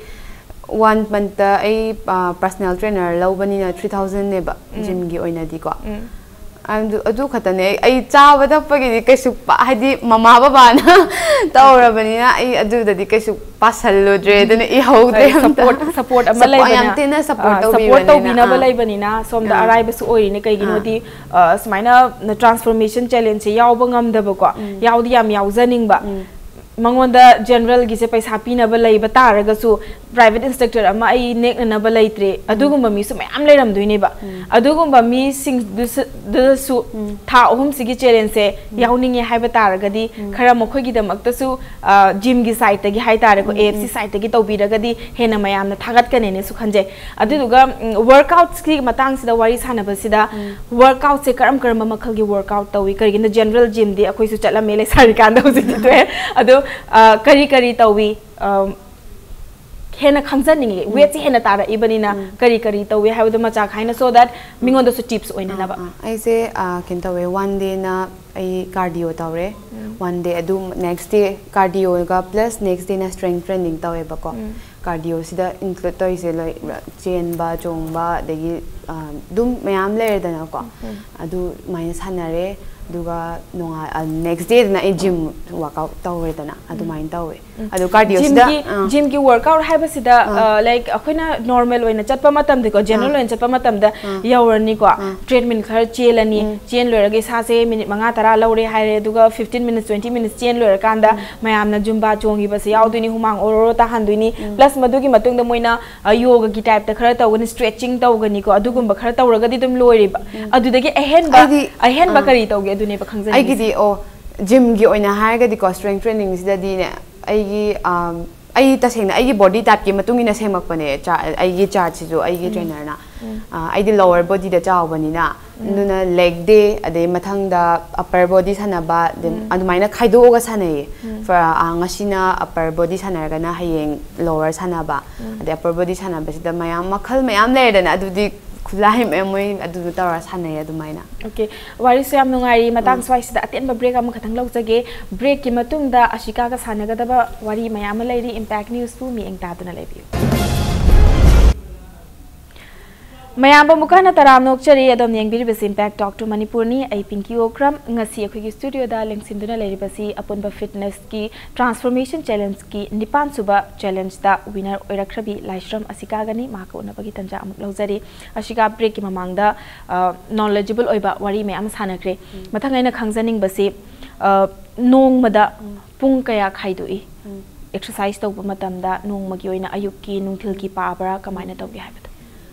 one monthꯇ ꯑꯩ, ꯑ, personal trainer ꯂꯧꯕꯅꯤꯅ three thousandꯅꯦꯕ, gymꯒꯤ ꯑꯣꯏꯅꯗꯤꯀꯣ꯫ ꯑꯗꯨ, ꯑꯗꯨ ꯈꯛꯇꯅꯦ꯫ ꯑꯩ, ꯑꯩ ꯆꯥꯕ ꯊꯛꯄꯒꯤꯗꯤ ꯀꯩꯁꯨ ꯄꯥ-, ꯍꯥꯏꯗꯤ ꯃꯃꯥ ꯕꯕꯥꯅ ꯇꯧꯔꯕꯅꯤꯅ ꯑꯩ ꯑꯗꯨꯗꯗꯤ ꯀꯩꯁꯨ ꯄꯥꯁꯜꯂꯨꯗ꯭ꯔꯦ, ꯑꯗꯨꯅ ꯏꯍꯧꯗ꯭ꯔꯦ ꯑꯝꯇ꯫ Support, support ꯑꯃ Support, ꯌꯥꯝ ꯂꯩꯕꯅ, ꯊꯤꯅ support ꯑ, support ꯇꯧꯕꯤꯕꯅꯤꯅ꯫ ꯇꯧꯕꯤꯅꯕ ꯑꯥ꯫ ꯂꯩꯕꯅꯤꯅ ꯁꯣꯝꯗ ꯑꯥ꯫ ꯑꯔꯥꯏꯕꯁꯨ ꯑꯣꯏꯔꯤꯅꯦ꯫ ꯀꯩꯒꯤꯅꯣꯗꯤ, ꯑ, ꯁꯨꯃꯥꯏꯅ transformation challengeꯁꯦ ꯌꯥꯎꯕ ꯉꯝꯗꯕꯀꯣ, ꯌꯥꯎꯗꯤ ꯌꯥꯝ ꯌꯥꯎꯖꯅꯤꯡꯕ, ꯃꯉꯣꯟꯗ ꯖꯦꯅꯔꯦꯜꯒꯤꯁꯦ ꯄꯩꯁꯥ ꯄꯤꯅꯕ ꯂꯩꯕ ꯇꯥꯔꯒꯁꯨ, ꯄ꯭ꯔꯥꯏꯚꯦꯠ ꯏꯟꯁꯇ꯭ꯔꯛꯇꯔ ꯑꯃ ꯑꯩ ꯅꯦꯛꯅꯅꯕ ꯂꯩꯇ꯭ꯔꯦ, ꯑꯗꯨꯒꯨꯝꯕ ꯃꯤꯁꯨ ꯃꯌꯥꯝ ꯂꯩꯔꯝꯗꯣꯏꯅꯦꯕ꯫ ꯑꯗꯨꯒꯨꯝꯕ ꯃꯤꯁꯤꯡꯗꯨꯁꯨ ꯊꯥ ꯑꯍꯨꯝꯁꯤꯒꯤ ꯆꯦꯂꯦꯟꯖꯁꯦ ꯌꯥꯎꯅꯤꯡꯉꯦ ꯍꯥꯏꯕ ꯇꯥꯔꯒꯗꯤ, ꯈꯔ ꯃꯈꯣꯏꯒꯤꯗꯃꯛꯇꯁꯨ ꯖꯤꯝꯒꯤ ꯁꯥꯏꯠꯇꯒꯤ ꯍꯥꯏꯇꯥꯔꯦꯀꯣ, ꯑꯦ ꯑꯦꯐ ꯁꯤ ꯁꯥꯏꯠꯇꯒꯤ ꯇꯧꯕꯤꯔꯒꯗꯤ ꯍꯦꯟꯅ ꯃꯌꯥꯝꯅ ꯊꯥꯒꯠꯀꯅꯦꯅꯁꯨ ꯈꯟꯖꯩ꯫ ꯑꯗꯨꯗꯨꯒ ꯋꯥꯔꯛꯑꯥꯎꯠꯁꯀꯤ ꯃꯇꯥꯡꯁꯤꯗ ꯋꯥꯔꯤ ꯁꯥꯟꯅꯕꯁꯤꯗ, ꯋꯥꯔꯛꯑꯥꯎꯠꯁꯦ ꯀꯔꯝ ꯀꯔꯝꯕ ꯃꯈꯜꯒꯤ ꯋꯥꯔꯛꯑꯥꯎꯠ ꯇꯧꯏ? ꯀꯔꯤꯒꯤꯅꯣ, ꯖꯦꯅꯔꯦꯜ ꯖꯤꯝꯗꯤ ꯑꯩꯈꯣꯏꯁꯨ ꯆꯠꯂꯝꯃꯦ ꯂꯩꯁꯥꯔꯤꯀꯥꯟꯗ, ꯍꯧꯖꯤꯛꯇꯤ ꯇꯣꯛꯑꯦ꯫ ꯑꯗꯣ ꯀꯔꯤ ꯀꯔꯤ ꯇꯧꯏ? ꯍꯦꯟꯅ ꯈꯪꯖꯅꯤꯡꯉꯤ, ꯋꯦꯠꯁꯦ ꯍꯦꯟꯅ ꯇꯥꯔꯛꯏꯕꯅꯤꯅ ꯀꯔꯤ ꯀꯔꯤ ꯇꯧꯏ ꯍꯥꯏꯕꯗꯣ ꯃꯆꯥ ꯈꯥꯏꯅ, so that ꯃꯤꯉꯣꯟꯗꯁꯨ ꯇꯤꯞꯁ ꯑꯣꯏꯅꯅꯕ꯫ ꯑꯩꯁꯦ ꯀꯩꯅꯣ ꯇꯧꯋꯦ, ꯋꯥꯟ ꯗꯦꯅ ꯑꯩ ꯀꯥꯔꯗꯤꯑꯣ ꯇꯧꯔꯦ꯫ ꯋꯥꯟ ꯗꯦ ꯑꯗꯨ ꯅꯦꯛꯁ ꯗꯦ ꯀꯥꯔꯗꯤꯑꯣꯒ ꯄ꯭ꯂꯁ ꯅꯦꯛꯁ ꯗꯦꯅ ꯁ꯭ꯇ꯭ꯔꯦꯡ ꯇ꯭ꯔꯦꯅꯤꯡ ꯇꯧꯋꯦꯕꯀꯣ꯫ ꯀꯥꯔꯗꯤꯑꯣꯁꯤꯗ ꯏꯟꯀ꯭ꯂꯨꯗ ꯇꯧꯔꯤꯁꯦ ꯂꯣꯏ, ꯆꯦꯟꯕ ꯆꯣꯡꯕ ꯑꯗꯒꯤ ꯑꯗꯨꯝ ꯃꯌꯥꯝ ꯂꯩꯔꯦꯗꯅꯀꯣ꯫ ꯑꯗꯨꯃꯥꯏꯅ ꯁꯥꯟꯅꯔꯦ꯫ ꯑꯗꯨꯒ ꯅꯣꯡꯉꯥ ꯅꯦꯛꯁ ꯗꯦꯗꯅ ꯑꯩ ꯖꯤꯝ ꯋꯥꯔꯛꯑꯥꯎꯠ ꯇꯧꯔꯦꯗꯅ, ꯑꯗꯨꯃꯥꯏꯅ ꯇꯧꯋꯦ꯫ ꯑꯗꯣ ꯀꯥꯔꯗꯤꯑꯣꯁꯤꯗ ꯖꯤꯝꯒꯤ ꯖꯤꯝꯒꯤ ꯋꯥꯔꯛꯑꯥꯎꯠ ꯍꯥꯏꯕꯁꯤꯗ, ꯂꯥꯏꯛ, ꯑꯩꯈꯣꯏꯅ ꯅꯣꯔꯃꯦꯜ ꯑꯣꯏꯅ ꯆꯠꯄ ꯃꯇꯝꯗꯀꯣ, ꯖꯦꯅꯔꯦꯜ ꯑꯣꯏꯅ ꯆꯠꯄ ꯃꯇꯝꯗ ꯌꯧꯔꯅꯤꯀꯣ, ꯇ꯭ꯔꯦꯗꯃꯤꯜ ꯈꯔ ꯆꯦꯜꯂꯅꯤ꯫ ꯆꯦꯟ ꯂꯣꯏꯔꯒ ꯏꯁꯥꯁꯦ ꯃꯤꯅꯤꯠ ꯃꯉꯥ ꯇꯔꯥ ꯂꯧꯔꯦ ꯍꯥꯏꯔꯦ, ꯑꯗꯨꯒ ꯐꯤꯐꯇꯤꯟ ꯃꯤꯅꯤꯠꯁ, ꯇ꯭ꯋꯦꯟꯇꯤ ꯃꯤꯅꯤꯠꯁ ꯆꯦꯟ ꯂꯣꯏꯔꯀꯥꯟꯗ ꯃꯌꯥꯝꯅ ꯖꯨꯝꯕꯥ ꯆꯣꯡꯈꯤꯕꯁꯦ ꯌꯥꯎꯗꯣꯏꯅꯤ, ꯍꯨꯃꯥꯡ ꯑꯣꯔꯣ ꯑꯣꯔꯣ ꯇꯥꯍꯟꯗꯣꯏꯅꯤ꯫ ꯄ꯭ꯂꯁ ꯃꯗꯨꯒꯤ ꯃꯇꯨꯡꯗ ꯃꯣꯏꯅ ꯌꯣꯒꯒꯤ ꯇꯥꯏꯞꯇ ꯈꯔ ꯇꯧꯒꯅꯤ, ꯁ꯭ꯇ꯭ꯔꯦꯆꯤꯡ ꯇꯧꯒꯅꯤꯀꯣ, ꯑꯗꯨꯒꯨꯝꯕ ꯈꯔ ꯇꯧꯔꯒꯗꯤ ꯑꯗꯨꯝ ꯂꯣꯏꯔꯦꯕ꯫ ꯑꯗꯨꯗꯒꯤ ꯑꯍꯦꯟꯕ ꯑꯍꯦꯟꯕ ꯀꯔꯤ ꯇꯧꯒꯦ? ꯑꯗꯨꯅꯦꯕ ꯈꯪꯖꯅꯤꯡꯉꯤꯁꯦ꯫ ꯑꯩꯒꯤꯗꯤ, ꯑꯣ, ꯖꯤꯝꯒꯤ ꯑꯣꯏꯅ ꯍꯥꯏꯔꯒꯗꯤꯀꯣ, ꯁ꯭ꯇ꯭ꯔꯦꯡ ꯇ꯭ꯔꯦꯅꯤꯡꯁꯤꯗꯗꯤꯅꯦ, ꯑꯩꯒꯤ ꯑꯩ ꯇꯁꯦꯡꯅ ꯑꯩꯒꯤ ꯕꯣꯗꯤ ꯇꯥꯏꯞꯀꯤ ꯃꯇꯨꯡ ꯏꯟꯅ ꯁꯦꯝꯃꯛꯄꯅꯦ, ꯑꯩꯒꯤ ꯆꯥꯔꯠꯁꯤꯁꯨ ꯑꯩꯒꯤ ꯇ꯭ꯔꯦꯅꯔꯅ꯫ ꯑꯩꯗꯤ ꯂꯣꯋꯔ ꯕꯣꯗꯤꯗ ꯆꯥꯎꯕꯅꯤꯅ, ꯑꯗꯨꯅ ꯂꯦꯒ ꯗꯦ, ꯑꯗꯩ ꯃꯊꯪꯗ ꯑꯞꯄꯔ ꯕꯣꯗꯤ ꯁꯥꯟꯅꯕ, ꯑꯗꯨꯃꯥꯏꯅ ꯈꯥꯏꯗꯣꯛꯑꯒ ꯁꯥꯟꯅꯩꯌꯦ꯫ ꯉꯁꯤꯅ ꯑꯞꯄꯔ ꯕꯣꯗꯤ ꯁꯥꯟꯅꯔꯒꯅ ꯍꯌꯦꯡ ꯂꯣꯋꯔ ꯁꯥꯟꯅꯕ꯫ ꯑꯗꯩ ꯑꯞꯄꯔ ꯕꯣꯗꯤ ꯁꯥꯟꯅꯕꯁꯤꯗ ꯃꯌꯥꯝ, ꯃꯈꯜ ꯃꯌꯥꯝ ꯂꯩꯔꯦꯗꯅ, ꯑꯗꯨꯗꯤ ꯈꯨꯠꯂꯥꯏ ꯃꯌꯥꯝ ꯃꯣꯏ ꯑꯗꯨꯗ ꯇꯧꯔ ꯁꯥꯟꯅꯩ ꯑꯗꯨꯃꯥꯏꯅ꯫ ꯑꯣꯀꯦ, ꯋꯥꯔꯤꯁꯨ ꯌꯥꯝ ꯅꯨꯡꯉꯥꯏꯔꯤ꯫ ꯃꯇꯥꯡ ꯁ꯭ꯋꯥꯏꯁꯤꯗ ꯑꯇꯦꯟꯕ ꯕ꯭ꯔꯦꯛ ꯑꯃꯈꯛꯇꯪ ꯂꯧꯖꯒꯦ꯫ ꯕ꯭ꯔꯦꯛꯀꯤ ꯃꯇꯨꯡꯗ ꯑꯁꯤꯀꯥꯒ ꯁꯥꯟꯅꯒꯗꯕ ꯋꯥꯔꯤ ꯃꯌꯥꯝ ꯑꯃ ꯂꯩꯔꯤ꯫ ꯏꯝꯄꯦꯛ ꯅ꯭ꯌꯨꯁꯄꯨ ꯃꯤꯠꯌꯦꯡ ꯇꯥꯗꯨꯅ ꯂꯩꯕꯤꯌꯨ꯫ ꯃꯌꯥꯝꯕꯨ ꯑꯃꯨꯛꯀ ꯍꯟꯅ ꯇꯔꯥꯝꯅ ꯑꯣꯛꯆꯔꯤ꯫ ꯑꯗꯣꯝꯅ ꯌꯦꯡꯕꯤꯔꯤꯕꯁꯤ ꯏꯝꯄꯦꯛ ꯇꯣꯛ ꯇꯨ ꯃꯅꯤꯄꯨꯔꯅꯤ꯫ ꯑꯩ ꯄꯤꯡꯀꯤ ꯑꯣꯀ꯭ꯔꯝ꯫ ꯉꯁꯤ ꯑꯩꯈꯣꯏꯒꯤ ꯁ꯭ꯇꯨꯗꯤꯑꯣꯗ ꯂꯦꯡꯁꯤꯟꯗꯨꯅ ꯂꯩꯔꯤꯕꯁꯤ ꯑꯄꯨꯟꯕ ꯐꯤꯠꯅꯦꯁꯀꯤ ꯇ꯭ꯔꯥꯟꯁꯐꯣꯔꯃꯦꯁꯟ ꯆꯦꯂꯦꯟꯖꯀꯤ ꯅꯤꯄꯥꯟ ꯁꯨꯕ ꯆꯦꯂꯦꯟꯖꯇ ꯋꯤꯅꯔ ꯑꯣꯏꯔꯛꯈ꯭ꯔꯕꯤ ꯂꯥꯏꯁ꯭ꯔꯝ ꯑꯁꯤꯀꯥꯒꯅꯤ꯫ ꯃꯍꯥꯛꯀ ꯎꯅꯕꯒꯤ ꯇꯟꯖꯥ ꯑꯃꯨꯛ ꯂꯧꯖꯔꯤ꯫ ꯑꯁꯤꯀꯥ, ꯕ꯭ꯔꯦꯛꯀꯤ ꯃꯃꯥꯡꯗ ꯅꯣꯂꯦꯖꯦꯕꯜ ꯑꯣꯏꯕ ꯋꯥꯔꯤ ꯃꯌꯥꯝ ꯁꯥꯟꯅꯈ꯭ꯔꯦ꯫ ꯃꯊꯪ ꯑꯩꯅ ꯈꯪꯖꯅꯤꯡꯕꯁꯤ, ꯑ, ꯅꯣꯡꯃꯗ ꯄꯨꯡ ꯀꯌꯥ ꯈꯥꯏꯗꯣꯛꯏ? ꯑꯦꯛꯁꯔꯁꯥꯏꯁ ꯇꯧꯕ ꯃꯇꯝꯗ ꯅꯣꯡꯃꯒꯤ ꯑꯣꯏꯅ ꯑꯌꯨꯛꯀꯤ, ꯅꯨꯡꯊꯤꯜꯒꯤ ꯄꯥꯕ꯭ꯔꯥ, ꯀꯃꯥꯏꯅ ꯇꯧꯒꯦ ꯍꯥꯏꯕꯗꯣ?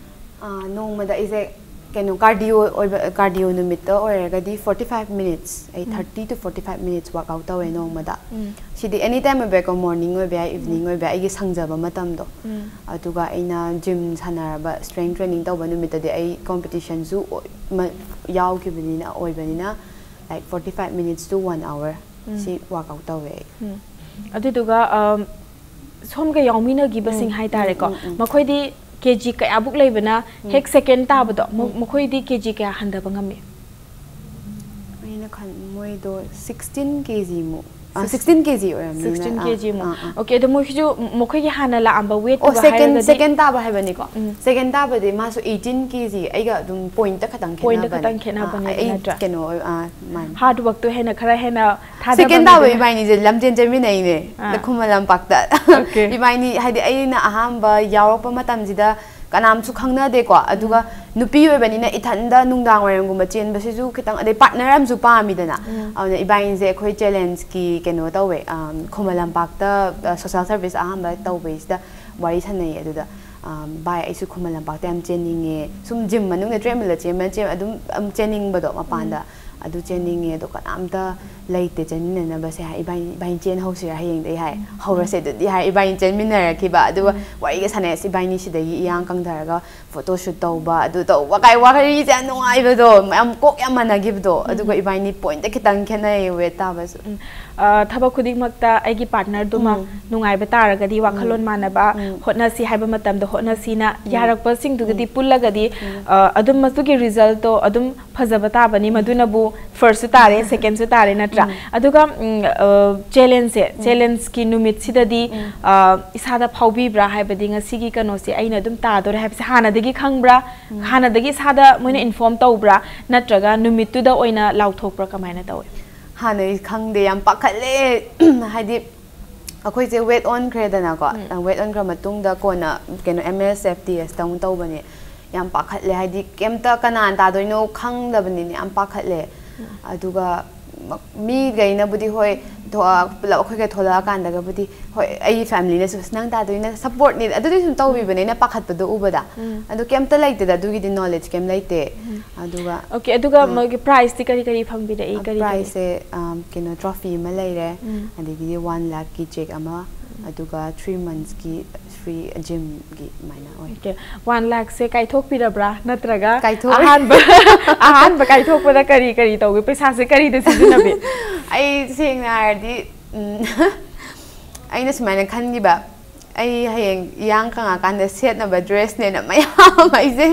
ꯑꯥ, ꯅꯣꯡꯃꯗ ꯑꯩꯁꯦ ꯀꯩꯅꯣ ꯀꯥꯔꯗꯤꯑꯣ ꯑꯣꯏꯕ, ꯀꯥꯔꯗꯤꯑꯣ ꯅꯨꯃꯤꯠꯇ ꯑꯣꯏꯔꯒꯗꯤ forty five minutes, ꯑꯩ thirty to forty five minutes workout ꯇꯧꯋꯦ ꯅꯣꯡꯃꯗ꯫ ꯁꯤꯗꯤ ꯑꯦꯅꯤ ꯇꯥꯏꯝ ꯑꯣꯏꯕ ꯌꯥꯏꯀꯣ, ꯃꯣꯔꯅꯤꯡ ꯑꯣꯏꯕ ꯌꯥꯏ, ꯏꯚꯤꯅꯤꯡ ꯑꯣꯏꯕ ꯌꯥꯏ, ꯑꯩꯒꯤ ꯁꯪꯖꯕ ꯃꯇꯝꯗꯣ꯫ ꯑꯗꯨꯒ ꯑꯩꯅ ꯖꯤꯝ ꯁꯥꯟꯅꯔꯕ, ꯁ꯭ꯇ꯭ꯔꯦꯡ ꯇ꯭ꯔꯦꯅꯤꯡ ꯇꯧꯕ ꯅꯨꯃꯤꯠꯇꯗꯤ ꯑꯩ ꯀꯣꯝꯄꯤꯇꯤꯁꯟꯁꯨ ꯑꯣꯏ-, ꯃ-, ꯌꯥꯎꯈꯤꯕꯅꯤꯅ, ꯑꯣꯏꯕꯅꯤꯅ, like, forty five minutes to one hour ꯁꯤ workout ꯇꯧꯋꯦ ꯑꯩ꯫ ꯑꯗꯨꯗꯨꯒ, ꯑꯝ, ꯁꯣꯝꯒ ꯌꯥꯎꯃꯤꯟꯅꯈꯤꯕꯁꯤꯡ ꯍꯥꯏꯇꯥꯔꯦꯀꯣ, ꯃꯈꯣꯏꯗꯤ ꯀꯦ ꯖꯤ ꯀꯌꯥꯃꯨꯛ ꯂꯩꯕꯅ ꯍꯦꯛ ꯁꯦꯀꯦꯟ ꯇꯥꯕꯗꯣ, ꯃ-, ꯃꯈꯣꯏꯗꯤ ꯀꯦ ꯖꯤ ꯀꯌꯥ ꯍꯟꯊꯕ ꯉꯝꯃꯤ? ꯑꯩꯅ ꯈꯟ ꯃꯣꯏꯗꯣ sixteen K G ꯃꯨꯛ, ꯑꯥ, sixteen K G ꯑꯣꯏꯔꯝꯅꯤ꯫ Sixteen K G ꯃꯨꯛ꯫ ꯑꯣꯀꯦ, ꯑꯗꯣ ꯃꯣꯏꯁꯤꯁꯨ, ꯃꯈꯣꯏꯒꯤ ꯍꯥꯟꯅ ꯂꯥꯛꯑꯝꯕ ꯑꯣ, ꯋꯦꯠꯇꯨꯒ ꯁꯦꯀꯦꯟ ꯍꯥꯏꯔꯒꯗꯤ ꯁꯦꯀꯦꯟ ꯇꯥꯕ ꯍꯥꯏꯕꯅꯤꯀꯣ꯫ ꯁꯦꯀꯦꯟ ꯇꯥꯕꯗꯤ ꯃꯥꯁꯨ eighteen K G, ꯑꯩꯒ ꯑꯗꯨꯝ ꯄꯣꯏꯟꯠꯇ ꯈꯇꯪ ꯄꯣꯏꯟꯠꯇ ꯈꯦꯠꯅꯕꯅꯦ꯫ ꯈꯇꯪ ꯈꯦꯠꯅꯕꯅꯦꯕ, ꯑꯥ, ꯑꯩ ꯅꯠꯇ꯭ꯔꯥ? ꯀꯩꯅꯣ ꯑꯣꯏ-, ꯑꯥ, ꯃꯥꯅꯦ꯫ ꯍꯥꯔꯗ ꯋꯥꯔꯛꯇꯣ ꯍꯦꯟꯅ ꯈꯔ ꯍꯦꯟꯅ ꯊꯥꯗꯕ ꯁꯦꯀꯦꯟ ꯇꯥꯕ ꯃꯤꯗꯨꯅ ꯏꯕꯥꯏꯅꯤꯁꯦ ꯂꯝꯖꯦꯟ ꯆꯦꯟꯃꯤꯟꯅꯩꯅꯦ, ꯑꯥ꯫ ꯈꯨꯃꯟ ꯂꯝꯄꯥꯛꯇ꯫ ꯑꯣꯀꯦ꯫ ꯏꯕꯥꯏꯅꯤ ꯍꯥꯏꯗꯤ ꯑꯩꯅ ꯑꯍꯥꯟꯕ ꯌꯥꯎꯔꯛꯄ ꯃꯇꯝꯁꯤꯗ ꯀꯅꯥꯝꯁꯨ ꯈꯪꯅꯗꯦꯀꯣ, ꯑꯗꯨꯒ ꯅꯨꯄꯤ ꯑꯣꯏꯕꯅꯤꯅ ꯏꯊꯟꯗ ꯅꯨꯡꯗꯥꯡ ꯋꯥꯏꯔꯝꯒꯨꯝꯕ ꯆꯦꯟꯕꯁꯤꯁꯨ ꯈꯤꯇꯪ, ꯑꯗꯩ ꯄꯥꯔꯠꯅꯔ ꯑꯃꯁꯨ ꯄꯥꯝꯃꯤꯗꯅ꯫ ꯑꯗꯨꯅ ꯏꯕꯥꯏꯅꯤꯁꯦ ꯑꯩꯈꯣꯏ ꯆꯦꯂꯦꯟꯖꯀꯤ ꯀꯩꯅꯣ ꯇꯧꯋꯦ, ꯑꯝ, ꯈꯨꯃꯟ ꯂꯝꯄꯥꯛꯇ, ꯑ, ꯁꯣꯁꯦꯜ ꯁꯔꯚꯤꯁ ꯑꯍꯥꯟꯕ ꯇꯧꯕꯩꯁꯤꯗ ꯋꯥꯔꯤ ꯁꯥꯟꯅꯩꯌꯦ꯫ ꯑꯗꯨꯗ, ꯑꯝ, "ꯚꯥꯏ, ꯑꯩꯁꯨ ꯈꯨꯃꯟ ꯂꯝꯄꯥꯛꯇ ꯌꯥꯝ ꯆꯦꯟꯅꯤꯡꯉꯦ, ꯁꯨꯝ ꯖꯤꯝ ꯃꯅꯨꯡꯗ ꯇ꯭ꯔꯦꯗꯃꯤꯜꯗ ꯆꯦꯟꯕ, ꯆꯦꯟ-, ꯑꯗꯨꯝ, ꯑꯝ, ꯆꯦꯟꯅꯤꯡꯕꯗꯣ ꯃꯄꯥꯟꯗ, ꯑꯗꯨ ꯆꯦꯟꯅꯤꯡꯉꯦ, ꯑꯗꯣ ꯀꯅꯥꯝꯇ ꯂꯩꯇꯦ ꯆꯦꯟꯃꯤꯟꯅꯅꯕꯁꯦ" ꯍꯥꯏ꯫ "ꯏꯕꯥꯏꯅꯤ, ꯏꯕꯥꯏꯅꯤ ꯆꯦꯟ ꯍꯧꯁꯤꯔꯥ ꯍꯌꯦꯡꯗꯒꯤ?" ꯍꯥꯏ꯫ "ꯍꯧꯔꯁꯦ ꯑꯗꯨꯗꯤ" ꯍꯥꯏ꯫ ꯏꯕꯥꯏꯅꯤ ꯆꯦꯟꯃꯤꯟꯅꯔꯛꯈꯤꯕ, ꯑꯗꯨꯒ ꯋꯥꯔꯤꯒ ꯁꯥꯟꯅꯩ, "ꯑꯁ, ꯏꯕꯥꯏꯅꯤ ꯁꯤꯗꯒꯤ ꯏꯌꯥꯡ ꯀꯪꯊꯔꯒ ꯐꯣꯇꯣ ꯁꯨꯠ ꯇꯧꯕ, ꯑꯗꯨ ꯇꯧꯕ" ꯀꯥꯏ, ꯋꯥꯔꯤꯁꯦ ꯌꯥꯝ ꯅꯨꯡꯉꯥꯏꯕꯗꯣ, ꯌꯥꯝ ꯀꯣꯛ ꯌꯥꯝ ꯃꯥꯟꯅꯈꯤꯕꯗꯣ꯫ ꯑꯗꯨꯒ ꯏꯕꯥꯏꯅꯤ ꯄꯣꯏꯟꯠꯇ ꯈꯤꯇꯪ ꯈꯦꯠꯅꯩꯌꯦ, ꯋꯦꯠ ꯇꯥꯕꯁꯨ꯫ ꯎꯝ꯫ ꯑ, ꯊꯕꯛ ꯈꯨꯗꯤꯡꯃꯛꯇ ꯑꯩꯒꯤ ꯄꯥꯔꯠꯅꯔꯗꯨꯃ ꯅꯨꯡꯉꯥꯏꯕ ꯇꯥꯔꯒꯗꯤ, ꯋꯥꯈꯜꯂꯣꯟ ꯃꯥꯟꯅꯕ ꯍꯣꯠꯅꯁꯤ ꯍꯥꯏꯕ ꯃꯇꯝꯗ ꯍꯣꯠꯅꯁꯤꯅ ꯌꯥꯔꯛꯄꯁꯤꯡꯗꯨꯒꯗꯤ ꯄꯨꯜꯂꯒꯗꯤ, ꯑ, ꯑꯗꯨꯝ ꯃꯗꯨꯒꯤ ꯔꯤꯖꯜꯠꯇꯣ ꯑꯗꯨꯝ ꯐꯖꯕ ꯇꯥꯕꯅꯤ꯫ ꯃꯗꯨꯅꯕꯨ ꯐꯥꯔꯁꯁꯨ ꯇꯥꯔꯦ, ꯁꯦꯀꯦꯟꯁꯨ ꯇꯥꯔꯦ, ꯅꯠꯇ꯭ꯔꯥ? ꯑꯗꯨꯒ, ꯎꯝ, ꯑ, ꯆꯦꯂꯦꯟꯖꯁꯦ, ꯆꯦꯂꯦꯟꯖꯀꯤ ꯅꯨꯃꯤꯠꯁꯤꯗꯗꯤ, ꯑ, ꯏꯁꯥꯗ ꯐꯥꯎꯕꯤꯕ꯭ꯔꯥ? ꯍꯥꯏꯕꯗꯤ ꯉꯁꯤꯒꯤ ꯀꯩꯅꯣꯁꯦ ꯑꯩꯅ ꯑꯗꯨꯝ ꯇꯥꯗꯣꯔꯦ ꯍꯥꯏꯕꯁꯦ ꯍꯥꯟꯅꯗꯒꯤ ꯈꯪꯕ꯭ꯔꯥ? ꯍꯥꯟꯅꯗꯒꯤ ꯏꯁꯥꯗ ꯃꯣꯏꯅ ꯏꯟꯐꯣꯔꯝ ꯇꯧꯕ꯭ꯔꯥ? ꯅꯠꯇ꯭ꯔꯒ ꯅꯨꯃꯤꯠꯇꯨꯗ ꯑꯣꯏꯅ ꯂꯥꯎꯊꯣꯛꯄ꯭ꯔꯥ? ꯀꯃꯥꯏꯅ ꯇꯧꯏ? ꯍꯥꯟꯅꯗꯤ ꯈꯪꯗꯦ, ꯌꯥꯝ ꯄꯥꯈꯠꯂꯦ꯫ ꯍꯥꯏꯗꯤ ꯑꯩꯈꯣꯏꯁꯦ ꯋꯦꯠ ꯑꯣꯟꯈ꯭ꯔꯦꯗꯅꯀꯣ꯫ ꯋꯦꯠ ꯑꯣꯟꯈ꯭ꯔ ꯃꯇꯨꯡꯗ ꯀꯣꯟꯅ ꯀꯩꯅꯣ M S F T S ꯇ ꯑꯃꯨꯛ ꯇꯧꯕꯅꯦ꯫ ꯌꯥꯝ ꯄꯥꯈꯠꯂꯦ, ꯍꯥꯏꯗꯤ ꯀꯩꯝꯇ ꯀꯅꯥꯅ ꯇꯥꯗꯣꯏꯅꯣ ꯈꯪꯗꯕꯅꯤꯅ ꯌꯥꯝ ꯄꯥꯈꯠꯂꯦ꯫ ꯑꯗꯨꯒ ꯃꯤꯈꯩꯅꯕꯨꯗꯤ ꯍꯣꯏ, ꯊꯣꯛꯑ-, ꯄꯨꯂꯞ ꯑꯩꯈꯣꯏꯒ ꯊꯣꯛꯂꯛꯑꯀꯥꯟꯗꯒꯕꯨꯗꯤ ꯍꯣꯏ, ꯑꯩꯒꯤ ꯐꯦꯃꯤꯂꯤꯅꯁꯨ "ꯑꯁ, ꯅꯪ ꯇꯥꯗꯣꯏꯅ ꯁꯞꯄꯣꯔꯠꯅꯤ", ꯑꯗꯨꯗꯤ ꯁꯨꯝ ꯇꯧꯕꯤꯕꯅꯦ, ꯑꯩꯅ ꯄꯥꯈꯠꯄꯗꯣ ꯎꯕꯗ꯫ ꯎꯝ. ꯑꯗꯣ ꯀꯩꯝꯇ ꯂꯩꯇꯦꯗ, ꯑꯗꯨꯒꯤꯗꯤ ꯅꯣꯂꯦꯖ ꯀꯩꯝ ꯂꯩꯇꯦ꯫ ꯑꯗꯨꯒ ꯑꯣꯀꯦ, ꯑꯗꯨꯒ ꯑꯥ. ꯃꯣꯏꯒꯤ ꯄ꯭ꯔꯥꯏꯖꯇꯤ ꯀꯔꯤ ꯀꯔꯤ ꯐꯪꯕꯤꯔꯛꯏ? ꯀꯔꯤ ꯀꯔꯤ? ꯄ꯭ꯔꯥꯏꯖꯁꯦ, ꯑꯝ, ꯀꯩꯅꯣ, ꯇ꯭ꯔꯣꯐꯤ ꯑꯃ ꯂꯩꯔꯦ, ꯎꯝ. ꯑꯗꯒꯤꯗꯤ ꯋꯥꯟ ꯂꯥꯛꯀꯤ ꯆꯦꯛ ꯑꯃ, ꯑꯗꯨꯒ ꯊ꯭ꯔꯤ ꯃꯟꯁꯀꯤ ꯐ꯭ꯔꯤ ꯖꯤꯝꯒꯤ ꯑꯗꯨꯃꯥꯏꯅ ꯑꯣꯏ꯫ ꯑꯣꯀꯦ, ꯋꯥꯟ ꯂꯥꯛꯁꯦ ꯀꯥꯏꯊꯣꯛꯄꯤꯔꯕ꯭ꯔꯥ? ꯅꯠꯇ꯭ꯔꯒ ꯀꯥꯏꯊꯣꯛꯑꯦ꯫ ꯑꯍꯥꯟꯕ ꯑꯍꯥꯟꯕ ꯀꯥꯏꯊꯣꯛꯄꯗ ꯀꯔꯤ ꯀꯔꯤ ꯇꯧꯒꯦ? ꯄꯩꯁꯥꯁꯦ ꯀꯔꯤꯗ ꯁꯤꯖꯤꯟꯅꯕꯤ? ꯑꯩ ꯁꯦꯡꯅ ꯍꯥꯏꯔꯗꯤ, ꯎꯝ, ꯑꯩꯅ ꯁꯨꯃꯥꯏꯅ ꯈꯟꯈꯤꯕ, ꯑꯩ ꯍꯌꯦꯡ ꯏꯌꯥꯡ ꯀꯪꯉꯀꯥꯟꯗ ꯁꯦꯠꯅꯕ ꯗ꯭ꯔꯦꯁꯅꯦꯅ ꯃꯌꯥꯝ ꯑꯩꯁꯦ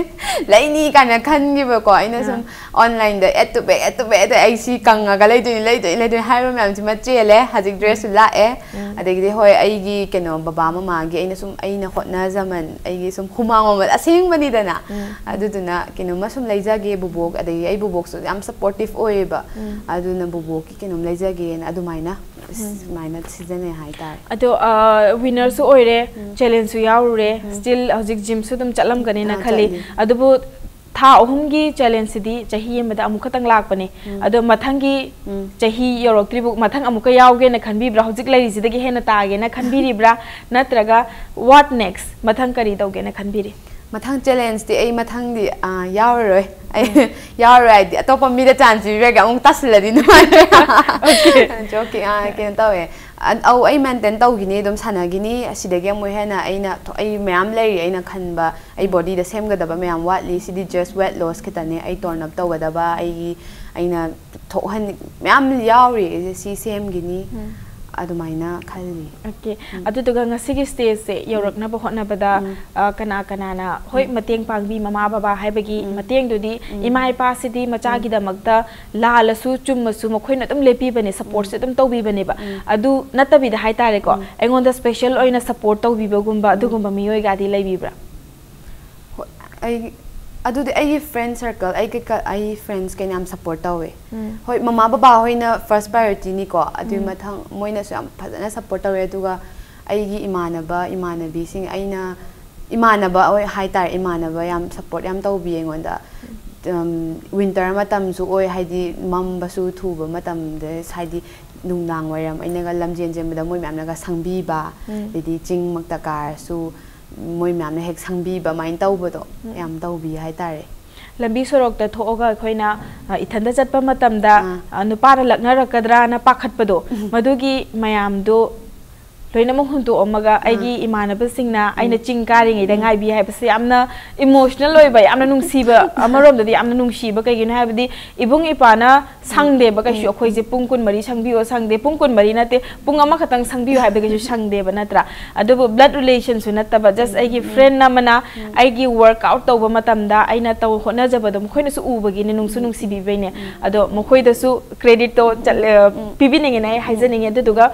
ꯂꯩꯅꯤ ꯀꯥꯏꯅ ꯈꯟꯈꯤꯕꯀꯣ꯫ ꯑꯩꯅ ꯁꯨꯝ ꯑꯥ. ꯑꯣꯟꯂꯥꯏꯟꯗ ꯑꯦꯗ ꯇꯨ ꯕꯦꯛ, ꯑꯦꯗ ꯇꯨ ꯕꯦꯛ, ꯑꯗ ꯑꯩ ꯁꯤ ꯀꯪꯉꯒ ꯂꯩꯗꯣꯏꯅꯤ, ꯂꯩꯗꯣꯏꯅꯤ, ꯂꯩꯗꯣꯏꯅꯤ ꯍꯥꯏꯕ ꯃꯌꯥꯝꯁꯤꯃ ꯆꯦꯜꯂꯦ꯫ ꯍꯧꯖꯤꯛ ꯗ꯭ꯔꯦꯁꯁꯨ ꯂꯥꯛꯑꯦ꯫ ꯎꯝ. ꯑꯗꯒꯤꯗꯤ ꯍꯣꯏ, ꯑꯩꯒꯤ ꯀꯩꯅꯣ, ꯕꯕꯥ ꯃꯃꯥꯒꯤ ꯑꯩꯅ ꯁꯨꯝ, ꯑꯩꯅ ꯍꯣꯠꯅꯖꯃꯟ, ꯑꯩꯒꯤ ꯁꯨꯝ ꯍꯨꯃꯥꯡ ꯃꯃꯜ ꯑꯁꯦꯡꯕꯅꯤꯗꯅ꯫ ꯎꯝ. ꯑꯗꯨꯗꯨꯅ ꯀꯩꯅꯣꯝꯃ ꯁꯨꯝ ꯂꯩꯖꯒꯦ꯫ ꯕꯨꯕꯣꯛ, ꯑꯗꯒꯤ ꯑꯩ ꯕꯨꯕꯣꯛꯁꯨ ꯌꯥꯝ ꯁꯞꯄꯣꯔꯇꯤꯞ ꯑꯣꯏꯌꯦꯕ꯫ ꯎꯝ. ꯑꯗꯨꯅ ꯕꯨꯕꯣꯛꯀꯤ ꯀꯩꯅꯣꯝ ꯂꯩꯖꯒꯦꯅ ꯑꯗꯨꯃꯥꯏꯅ, ꯁꯨꯃꯥꯏꯅ ꯁꯤꯖꯤꯟꯅꯩ ꯍꯥꯏꯇꯥꯔꯦ꯫ ꯑꯗꯣ, ꯋꯤꯅꯔꯁꯨ ꯑꯣꯏꯔꯦ, ꯆꯦꯂꯦꯟꯖꯁꯨ ꯌꯥꯎꯔꯨꯔꯦ, ꯁ꯭ꯇꯤꯜ ꯍꯧꯖꯤꯛ ꯖꯤꯝꯁꯨ ꯑꯗꯨꯝ ꯆꯠꯂꯝꯒꯅꯤꯅ ꯑꯥ, ꯈꯜꯂꯤ꯫ ꯆꯠꯂꯤ꯫ ꯑꯗꯨꯕꯨ ꯊꯥ ꯑꯍꯨꯝꯒꯤ ꯆꯦꯂꯦꯟꯖꯁꯤꯗꯤ ꯆꯍꯤ ꯑꯃꯗ ꯑꯃꯨꯛ ꯈꯛꯇꯪ ꯂꯥꯛꯄꯅꯦ꯫ ꯑꯗꯣ ꯃꯊꯪꯒꯤ ꯎꯝ. ꯆꯍꯤ ꯌꯧꯔꯛꯇ꯭ꯔꯤꯕꯨ ꯃꯊꯪ ꯑꯃꯨꯛꯀ ꯌꯥꯎꯒꯦꯅ ꯈꯟꯕꯤꯕ꯭ꯔꯥ? ꯍꯧꯖꯤꯛ ꯂꯩꯔꯤꯁꯤꯗꯒꯤ ꯍꯦꯟꯅ ꯇꯥꯒꯦꯅ ꯈꯟꯕꯤꯔꯤꯕ꯭ꯔꯥ? ꯅꯠꯇ꯭ꯔꯒ what next? ꯃꯊꯪ ꯀꯔꯤ ꯇꯧꯒꯦꯅ ꯈꯟꯕꯤꯔꯤ? ꯃꯊꯪ ꯆꯦꯂꯦꯟꯖꯇꯤ ꯑꯩ ꯃꯊꯪꯗꯤ, ꯑꯥ, ꯌꯥꯎꯔꯔꯣꯏ꯫ ꯑꯩ ꯌꯥꯎꯔꯔꯣꯏ ꯍꯥꯏꯗꯤ, ꯑꯇꯣꯞꯄ ꯃꯤꯗ ꯆꯥꯟꯁ ꯄꯤꯕꯤꯔꯒꯦ, ꯑꯃꯨꯛ ꯇꯥꯁꯤꯜꯂꯗꯤ ꯅꯨꯡꯉꯥꯏꯔꯣꯏ꯫ Okay. Joking, ꯑꯥ, ꯀꯩꯅꯣ ꯇꯧꯋꯦ꯫ ꯑ-, ꯑꯧ, ꯑꯩ ꯃꯦꯟꯇꯦꯟ ꯇꯧꯈꯤꯅꯤ, ꯑꯗꯨꯝ ꯁꯥꯟꯅꯈꯤꯅꯤ꯫ ꯑꯁꯤꯗꯒꯤ ꯑꯃꯨꯛ ꯍꯦꯟꯅ ꯑꯩꯅ ꯊꯣ-, ꯑꯩ ꯃꯌꯥꯝ ꯂꯩꯔꯤ ꯑꯩꯅ ꯈꯟꯕ, ꯑꯩ ꯕꯣꯗꯤꯗ ꯁꯦꯝꯒꯗꯕ ꯃꯌꯥꯝ ꯋꯥꯠꯂꯤ꯫ ꯁꯤꯗꯤ just weight loss ꯈꯤꯇꯅꯦ꯫ ꯑꯩ ꯇꯣꯔꯟ ꯑꯞ ꯇꯧꯒꯗꯕ, ꯑꯩꯒꯤ, ꯑꯩꯅ ꯊꯣꯛꯍꯟ-, ꯃꯌꯥꯝ ꯌꯥꯎꯔꯤ꯫ ꯁꯤ ꯁꯦꯝꯈꯤꯅꯤ꯫ ꯑꯗꯨꯃꯥꯏꯅ ꯈꯜꯂꯤ꯫ ꯑꯣꯀꯦ꯫ ꯑꯗꯨꯗꯨꯒ ꯉꯁꯤꯒꯤ ꯁ꯭ꯇꯦꯖꯁꯦ ꯌꯧꯔꯛꯅꯕ ꯍꯣꯠꯅꯕꯗ, ꯑ, ꯀꯅꯥ ꯀꯅꯥꯅ, ꯍꯣꯏ, ꯃꯇꯦꯡ ꯄꯥꯡꯕꯤ, ꯃꯃꯥ ꯕꯕꯥ ꯍꯥꯏꯕꯒꯤ ꯃꯇꯦꯡꯗꯨꯗꯤ, ꯏꯃꯥ ꯏꯄꯥꯁꯤꯗꯤ ꯃꯆꯥꯒꯤꯗꯃꯛꯇ ꯂꯥꯜꯂꯁꯨ ꯆꯨꯝꯃꯁꯨ ꯃꯈꯣꯏꯅ ꯑꯗꯨꯝ ꯂꯦꯞꯄꯤꯕꯅꯦ, ꯁꯞꯄꯣꯔꯠꯁꯦ ꯑꯗꯨꯝ ꯇꯧꯕꯤꯕꯅꯦꯕ꯫ ꯑꯗꯨ ꯅꯠꯇꯕꯤꯗ ꯍꯥꯏꯇꯥꯔꯦꯀꯣ, ꯑꯩꯉꯣꯟꯗ ꯁ꯭ꯄꯦꯁꯦꯜ ꯑꯣꯏꯅ ꯁꯞꯄꯣꯔꯠ ꯇꯧꯕꯤꯕꯒꯨꯝꯕ ꯑꯗꯨꯒꯨꯝꯕ ꯃꯤꯑꯣꯏꯒꯗꯤ ꯂꯩꯕꯤꯕ꯭ꯔꯥ? ꯍꯣꯏ, ꯑꯩ, ꯑꯗꯨꯗꯤ ꯑꯩꯒꯤ ꯐ꯭ꯔꯦꯟ ꯁꯔꯀꯜ, ꯑꯩ ꯀꯩꯀꯥ, ꯑꯩ ꯐ꯭ꯔꯦꯟꯁ ꯀꯩꯅ ꯌꯥꯝ ꯁꯞꯄꯣꯔꯠ ꯇꯧꯋꯦ꯫ ꯍꯣꯏ, ꯃꯃꯥ ꯕꯕꯥ ꯍꯣꯏꯅ ꯐꯥꯔꯁ ꯄ꯭ꯔꯥꯏꯌꯣꯔꯤꯇꯤꯅꯤꯀꯣ꯫ ꯑꯗꯨꯒꯤ ꯃꯊꯪ ꯃꯣꯏꯅꯁꯨ ꯌꯥꯝ ꯐꯖꯅ ꯁꯞꯄꯣꯔꯠ ꯇꯧꯋꯦ꯫ ꯑꯗꯨꯒ ꯑꯩꯒꯤ ꯏꯃꯥꯟꯅꯕ, ꯏꯃꯥꯟꯅꯕꯤꯁꯤꯡ, ꯑꯩꯅ ꯏꯃꯥꯟꯅꯕ ꯍꯣꯏ ꯍꯥꯏꯇꯥꯔꯦ, ꯏꯃꯥꯟꯅꯕ ꯌꯥꯝ ꯁꯞꯄꯣꯔꯠ ꯌꯥꯝ ꯇꯧꯕꯤ ꯑꯩꯉꯣꯟꯗ꯫ ꯋꯤꯟꯇꯔ ꯃꯇꯝꯁꯨ ꯑꯣꯏ, ꯍꯥꯏꯗꯤ ꯃꯝꯕꯁꯨ ꯊꯨꯕ ꯃꯇꯝꯗ, ꯍꯥꯏꯗꯤ ꯅꯨꯡꯗꯥꯡ ꯋꯥꯏꯔꯝ ꯑꯩꯅꯒ ꯂꯝꯖꯦꯟ ꯆꯦꯟꯕꯗ ꯃꯣꯏ ꯃꯌꯥꯝꯅꯒ ꯁꯪꯕꯤꯕ, ꯎꯝ꯫ ꯑꯗꯩꯗꯤ ꯆꯤꯡꯃꯛꯇ ꯀꯥꯔꯁꯨ ꯃꯣꯏ ꯃꯌꯥꯝꯅ ꯍꯦꯛ ꯁꯪꯕꯤꯕ, ꯑꯗꯨꯃꯥꯏꯅ ꯇꯧꯕꯗꯣ ꯎꯝ꯫ ꯌꯥꯝ ꯇꯧꯕꯤ ꯍꯥꯏꯇꯥꯔꯦ꯫ ꯂꯝꯕꯤ ꯁꯣꯔꯣꯛꯇ ꯊꯣꯛꯑꯒ ꯑꯩꯈꯣꯏꯅ, ꯑ, ꯏꯊꯟꯗ ꯆꯠꯄ ꯃꯇꯝꯗ, ꯑꯥ꯫ ꯑ, ꯅꯨꯄꯥꯅ ꯂꯛꯅꯔꯛꯀꯗ꯭ꯔꯥꯅ ꯄꯥꯈꯠꯄꯗꯣ, ꯃꯗꯨꯒꯤ ꯃꯌꯥꯝꯗꯣ ꯂꯣꯏꯅꯃꯛ ꯍꯨꯟꯗꯣꯛꯑꯝꯃꯒ, ꯑꯩꯒꯤ ꯏꯃꯥꯟꯅꯕꯁꯤꯡꯅ ꯑꯩꯅ ꯆꯤꯡ ꯀꯥꯔꯤꯉꯩꯗ ꯉꯥꯏꯕꯤ ꯍꯥꯏꯕꯁꯦ ꯌꯥꯝꯅ ꯏꯃꯣꯁꯅꯦꯜ ꯑꯣꯏꯕ, ꯌꯥꯝꯅ ꯅꯨꯡꯁꯤꯕ, ꯑꯃꯔꯣꯝꯗꯗꯤ ꯌꯥꯝꯅ ꯅꯨꯡꯁꯤꯕ꯫ ꯀꯩꯒꯤꯅꯣ ꯍꯥꯏꯕꯗꯤ ꯏꯕꯨꯡ ꯏꯄꯥꯅ ꯁꯪꯗꯦꯕ ꯀꯩꯁꯨ, ꯑꯩꯈꯣꯏꯁꯦ ꯄꯨꯡ ꯀꯨꯟꯃꯔꯤ ꯁꯪꯕꯤꯌꯣ ꯁꯪꯗꯦ, ꯄꯨꯡ ꯀꯨꯟꯃꯔꯤ ꯅꯠꯇꯦ, ꯄꯨꯡ ꯑꯃꯈꯛꯇꯪ ꯁꯪꯕꯤꯌꯣ ꯍꯥꯏꯕꯗ ꯀꯩꯁꯨ ꯁꯪꯗꯦꯕ, ꯅꯠꯇ꯭ꯔꯥ? ꯑꯗꯨꯕꯨ ꯕ꯭ꯂꯗ ꯔꯤꯂꯦꯁꯟꯁꯨ ꯅꯠꯇꯕ, ꯖꯁ ꯑꯩꯒꯤ ꯐ꯭ꯔꯦꯟ ꯑꯃꯅ ꯑꯩꯒꯤ ꯋꯥꯔꯛ ꯑꯥꯎꯠ ꯇꯧꯕ ꯃꯇꯝꯗ ꯑꯩꯅ ꯇꯧ ꯍꯣꯠꯅꯖꯕꯗꯣ ꯃꯈꯣꯏꯅꯁꯨ ꯎꯕꯒꯤꯅꯦ, ꯅꯨꯡꯁꯨ ꯅꯨꯡꯁꯤꯕꯤꯕꯩꯅꯦ꯫ ꯑꯗꯣ ꯃꯈꯣꯏꯗꯁꯨ ꯀ꯭ꯔꯦꯗꯤꯠꯇꯣ ꯆꯠꯂꯦ, ꯄꯤꯕꯤꯅꯤꯡꯉꯦꯅ ꯑꯩ ꯍꯥꯏꯖꯅꯤꯡꯉꯦ꯫ ꯑꯗꯨꯗꯨꯒ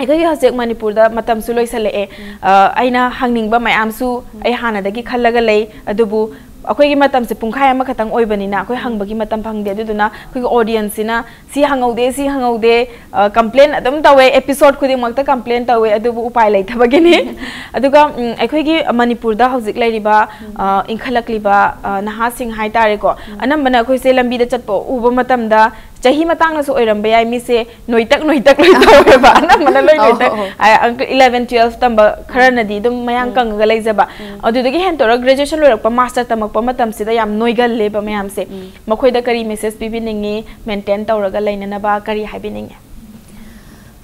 ꯑꯩꯈꯣꯏꯒꯤ ꯍꯧꯖꯤꯛ ꯃꯅꯤꯄꯨꯔꯗ ꯃꯇꯝꯁꯨ ꯂꯣꯏꯁꯜꯂꯛꯑꯦ꯫ ꯑ, ꯑꯩꯅ ꯍꯪꯅꯤꯡꯕ ꯃꯌꯥꯝꯁꯨ ꯑꯩ ꯍꯥꯟꯅꯗꯒꯤ ꯈꯜꯂꯒ ꯂꯩ, ꯑꯗꯨꯕꯨ ꯑꯩꯈꯣꯏꯒꯤ ꯃꯇꯝꯁꯦ ꯄꯨꯡꯈꯥꯏ ꯑꯃꯈꯛꯇꯪ ꯑꯣꯏꯕꯅꯤꯅ ꯑꯩꯈꯣꯏ ꯍꯪꯕꯒꯤ ꯃꯇꯝ ꯐꯪꯗꯦ꯫ ꯑꯗꯨꯗꯨꯅ ꯑꯩꯈꯣꯏꯒꯤ ꯑꯣꯗꯤꯌꯟꯁꯁꯤꯅ ꯁꯤ ꯍꯪꯍꯧꯗꯦ, ꯁꯤ ꯍꯪꯍꯧꯗꯦ, ꯑ, ꯀꯝꯄ꯭ꯂꯦꯟ ꯑꯗꯨꯝ ꯇꯧꯋꯦ, ꯑꯦꯄꯤꯁꯣꯗ ꯈꯨꯗꯤꯡꯃꯛꯇ ꯀꯝꯄ꯭ꯂꯦꯟ ꯇꯧꯋꯦ, ꯑꯗꯨꯕꯨ ꯎꯄꯥꯏ ꯂꯩꯇꯕꯒꯤꯅꯤ꯫ ꯑꯗꯨꯒ, ꯎꯝ, ꯑꯩꯈꯣꯏꯒꯤ ꯃꯅꯤꯄꯨꯔꯗ ꯍꯧꯖꯤꯛ ꯂꯩꯔꯤꯕ, ꯑ, ꯏꯟꯈꯠꯂꯛꯂꯤꯕ, ꯑ, ꯅꯍꯥꯁꯤꯡ ꯍꯥꯏꯇꯥꯔꯦꯀꯣ, ꯑꯅꯝꯕꯅ ꯑꯩꯈꯣꯏꯁꯦ ꯂꯝꯕꯤꯗ ꯆꯠꯄ ꯎꯕ ꯃꯇꯝꯗ, ꯆꯍꯤ ꯃꯇꯥꯡꯅꯁꯨ ꯑꯣꯏꯔꯝꯕ ꯌꯥꯏ, ꯃꯤꯁꯦ ꯅꯣꯏꯇꯛ ꯅꯣꯏꯇꯛ ꯂꯣꯏ ꯇꯧꯋꯦꯕ꯫ ꯑꯅꯝꯕꯅ ꯂꯣꯏ ꯅꯣꯏꯇꯛ꯫ ꯑꯧ, ꯑꯧ꯫ ꯑ, ꯑꯪꯀ-, ꯏꯂꯦꯚꯦꯟ, ꯇꯨꯋꯦꯜꯐ ꯇꯝꯕ ꯈꯔꯅꯗꯤ ꯑꯗꯨꯝ ꯃꯌꯥꯡ ꯀꯪꯉꯒ ꯂꯩꯖꯕ꯫ ꯑꯗꯨꯗꯒꯤ ꯍꯦꯟꯇꯣꯔꯛ ꯒ꯭ꯔꯦꯖꯨꯑꯦꯁꯟ ꯂꯣꯏꯔꯛꯄ, ꯃꯥꯁꯇꯔ ꯇꯝꯃꯛꯄ ꯃꯇꯝꯁꯤꯗ ꯌꯥꯝ ꯅꯣꯏꯒꯜꯂꯦꯕ ꯃꯌꯥꯝꯁꯦ꯫ ꯃꯈꯣꯏꯗ ꯀꯔꯤ ꯃꯦꯁꯦꯖ ꯄꯤꯕꯤꯅꯤꯡꯉꯤ? ꯃꯦꯟꯇꯦꯟ ꯇꯧꯔꯒ ꯂꯩꯅꯅꯕ ꯀꯔꯤ ꯍꯥꯏꯕꯤꯅꯤꯡꯉꯤ?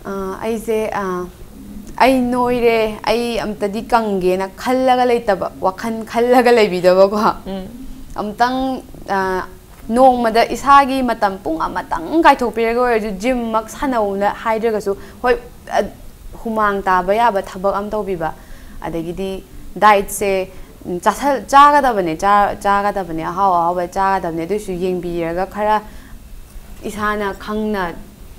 ꯑ, ꯑꯩꯁꯦ, ꯑ, ꯑꯩ ꯅꯣꯏꯔꯦ, ꯑꯩ ꯑꯝꯇꯗꯤ ꯀꯪꯒꯦꯅ ꯈꯜꯂꯒ ꯂꯩꯇꯕ, ꯋꯥꯈꯜ ꯈꯜꯂꯒ ꯂꯩꯕꯤꯗꯕꯀꯣ꯫ ꯑꯝꯇꯪ, ꯑ, ꯅꯣꯡꯃꯗ ꯏꯁꯥꯒꯤ ꯃꯇꯝ ꯄꯨꯡ ꯑꯃꯇꯪ ꯀꯥꯏꯊꯣꯛꯄꯤꯔꯒ ꯑꯣꯏꯔꯁꯨ, ꯖꯤꯝꯃꯛ ꯁꯥꯟꯅꯧꯅ ꯍꯥꯏꯗ꯭ꯔꯒꯁꯨ, ꯍꯣꯏ, ꯑ, ꯍꯨꯃꯥꯡ ꯇꯥꯕ ꯌꯥꯕ ꯊꯕꯛ ꯑꯃ ꯇꯧꯕꯤꯕ, ꯑꯗꯒꯤꯗꯤ ꯗꯥꯏꯠꯁꯦ, ꯎꯝ, ꯆꯥꯁꯜ-, ꯆꯥꯒꯗꯕꯅꯦ, ꯆꯥ-, ꯆꯥꯒꯗꯕꯅꯦ, ꯑꯍꯥꯎ ꯑꯍꯥꯎꯕ ꯆꯥꯒꯗꯕꯅꯦ, ꯑꯗꯨꯏꯁꯨ ꯌꯦꯡꯕꯤꯔꯒ ꯈꯔ ꯏꯁꯥꯅ ꯈꯪꯅ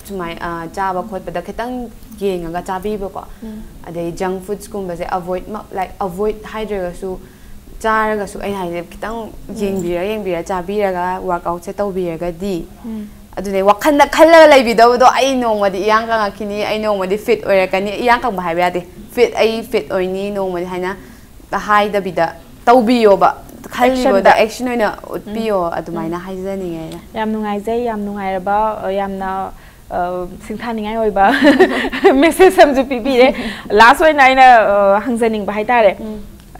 ꯁꯨꯃꯥꯏ-, ꯑ, ꯆꯥꯕ ꯈꯣꯠꯄꯗ ꯈꯤꯇꯪ ꯌꯦꯡꯉꯒ ꯆꯥꯕꯤꯕꯀꯣ꯫ ꯑꯗꯩ ꯖꯪ ꯐꯨꯗꯁꯀꯨꯝꯕꯁꯦ ꯑꯦꯚꯣꯏꯗꯃꯛ, ꯂꯥꯏꯛ, ꯑꯦꯚꯣꯏꯗ ꯍꯥꯏꯗ꯭ꯔꯒꯁꯨ, ꯆꯥꯔꯒꯁꯨ, ꯑꯩꯅ ꯍꯥꯏꯁꯦ, ꯈꯤꯇꯪ ꯌꯦꯡꯕꯤꯔ ꯌꯦꯡꯕꯤꯔ ꯆꯥꯕꯤꯔꯒ ꯋꯥꯔꯛꯑꯥꯎꯠꯁꯦ ꯇꯧꯕꯤꯔꯒꯗꯤ, ꯑꯗꯨꯅꯦ, ꯋꯥꯈꯜꯗ ꯈꯜꯂꯒ ꯂꯩꯕꯤꯗꯕꯗꯣ, "ꯑꯩ ꯅꯣꯡꯃꯗꯤ ꯏꯌꯥꯡ ꯀꯪꯉꯛꯈꯤꯅꯤ, ꯑꯩ ꯅꯣꯡꯃꯗꯤ ꯐꯤꯠ ꯑꯣꯏꯔꯛꯀꯅꯤ", ꯏꯌꯥꯡ ꯀꯪꯕ ꯍꯥꯏꯕ ꯌꯥꯗꯦ, "ꯐꯤꯠ, ꯑꯩ ꯐꯤꯠ ꯑꯣꯏꯅꯤ ꯅꯣꯡꯃꯗꯤ" ꯍꯥꯏꯅ ꯍꯥꯏꯗꯕꯤꯗ ꯇꯧꯕꯤꯌꯣꯕ꯫ ꯈꯜꯂꯤꯕꯗꯣ Actionꯗ. Action ꯑꯣꯏꯅ ꯎꯠꯄꯤꯌꯣ ꯑꯗꯨꯃꯥꯏꯅ ꯍꯥꯏꯖꯅꯤꯡꯉꯦ ꯑꯩꯅ꯫ ꯌꯥꯝ ꯅꯨꯡꯉꯥꯏꯖꯩ, ꯌꯥꯝ ꯅꯨꯡꯉꯥꯏꯔꯕ, ꯑ, ꯌꯥꯝꯅ, ꯑ, ꯁꯤꯡꯊꯥꯅꯤꯡꯉꯥꯏ ꯑꯣꯏꯕ message ꯑꯃꯁꯨ ꯄꯤꯕꯤꯔꯦ꯫ Last ꯑꯣꯏꯅ ꯑꯩꯅ, ꯑ, ꯍꯪꯖꯅꯤꯡꯕ ꯍꯥꯏꯇꯥꯔꯦ,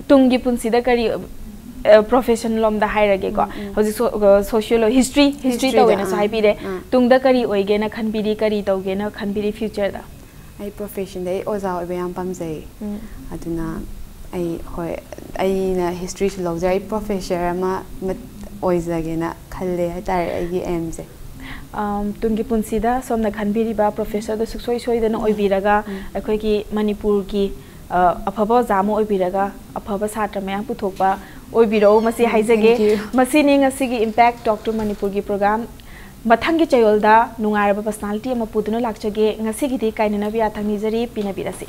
ꯇꯨꯡꯒꯤ ꯄꯨꯟꯁꯤꯗ ꯀꯔꯤ, ꯑ, profession ꯂꯣꯝꯗ ꯍꯥꯏꯔꯒꯦꯀꯣ꯫ ꯍꯧꯖꯤꯛ so-, ꯑ, sociolo-, history, history Historyꯗ, ꯇꯧꯋꯦꯅꯁꯨ ꯑꯥ, ꯍꯥꯏꯕꯤꯔꯦ꯫ ꯑꯥ꯫ ꯇꯨꯡꯗ ꯀꯔꯤ ꯑꯣꯏꯒꯦꯅ ꯈꯟꯕꯤꯔꯤ, ꯀꯔꯤ ꯇꯧꯒꯦꯅ ꯈꯟꯕꯤꯔꯤ futureꯗ? ꯑꯩ professionꯗ ꯑꯩ ꯑꯣꯖꯥ ꯑꯣꯏꯕ ꯌꯥꯝ ꯄꯥꯝꯖꯩ꯫ ꯎꯝ꯫ ꯑꯗꯨꯅ ꯑꯩ, ꯍꯣꯏ, ꯑꯩꯅ historyꯁꯨ ꯂꯧꯖꯩ, ꯑꯩ professor ꯑꯃ ꯃ-, ꯑꯣꯏꯖꯒꯦꯅ ꯈꯜꯂꯦ ꯍꯥꯏꯇꯥꯔꯦ ꯑꯩꯒꯤ aimꯁꯦ꯫ ꯑꯝ, ꯇꯨꯡꯒꯤ ꯄꯨꯟꯁꯤꯗ ꯁꯣꯝꯅ ꯈꯟꯕꯤꯔꯤꯕ professorꯗꯣ ꯁꯨꯡꯁꯣꯏ ꯁꯣꯏꯗꯅ ꯑꯣꯏꯕꯤꯔꯒ ꯑꯩꯈꯣꯏꯒꯤ ꯃꯅꯤꯄꯨꯔꯒꯤ, ꯑ, ꯑꯐꯕ ꯑꯣꯖꯥ ꯑꯃ ꯑꯣꯏꯕꯤꯔꯒ ꯑꯐꯕ ꯁꯥꯇ꯭ꯔ ꯃꯌꯥꯝ ꯄꯨꯊꯣꯛꯄ ꯑꯣꯏꯕꯤꯔꯛꯎ, ꯃꯁꯤ ꯍꯥꯏꯖꯒꯦ꯫ Thank you꯫ ꯃꯁꯤꯅꯤ ꯉꯁꯤꯒꯤ Impact Talk to Manipurꯒꯤ program꯫ ꯃꯊꯪꯒꯤ ꯆꯌꯣꯜꯗ ꯅꯨꯡꯉꯥꯏꯔꯕ personality ꯑꯃ ꯄꯨꯗꯨꯅ ꯂꯥꯛꯆꯒꯦ꯫ ꯉꯁꯤꯒꯤꯗꯤ ꯀꯥꯏꯅꯅꯕ ꯌꯥꯊꯪ ꯅꯤꯖꯔꯤ, ꯄꯤꯅꯕꯤꯔꯁꯤ꯫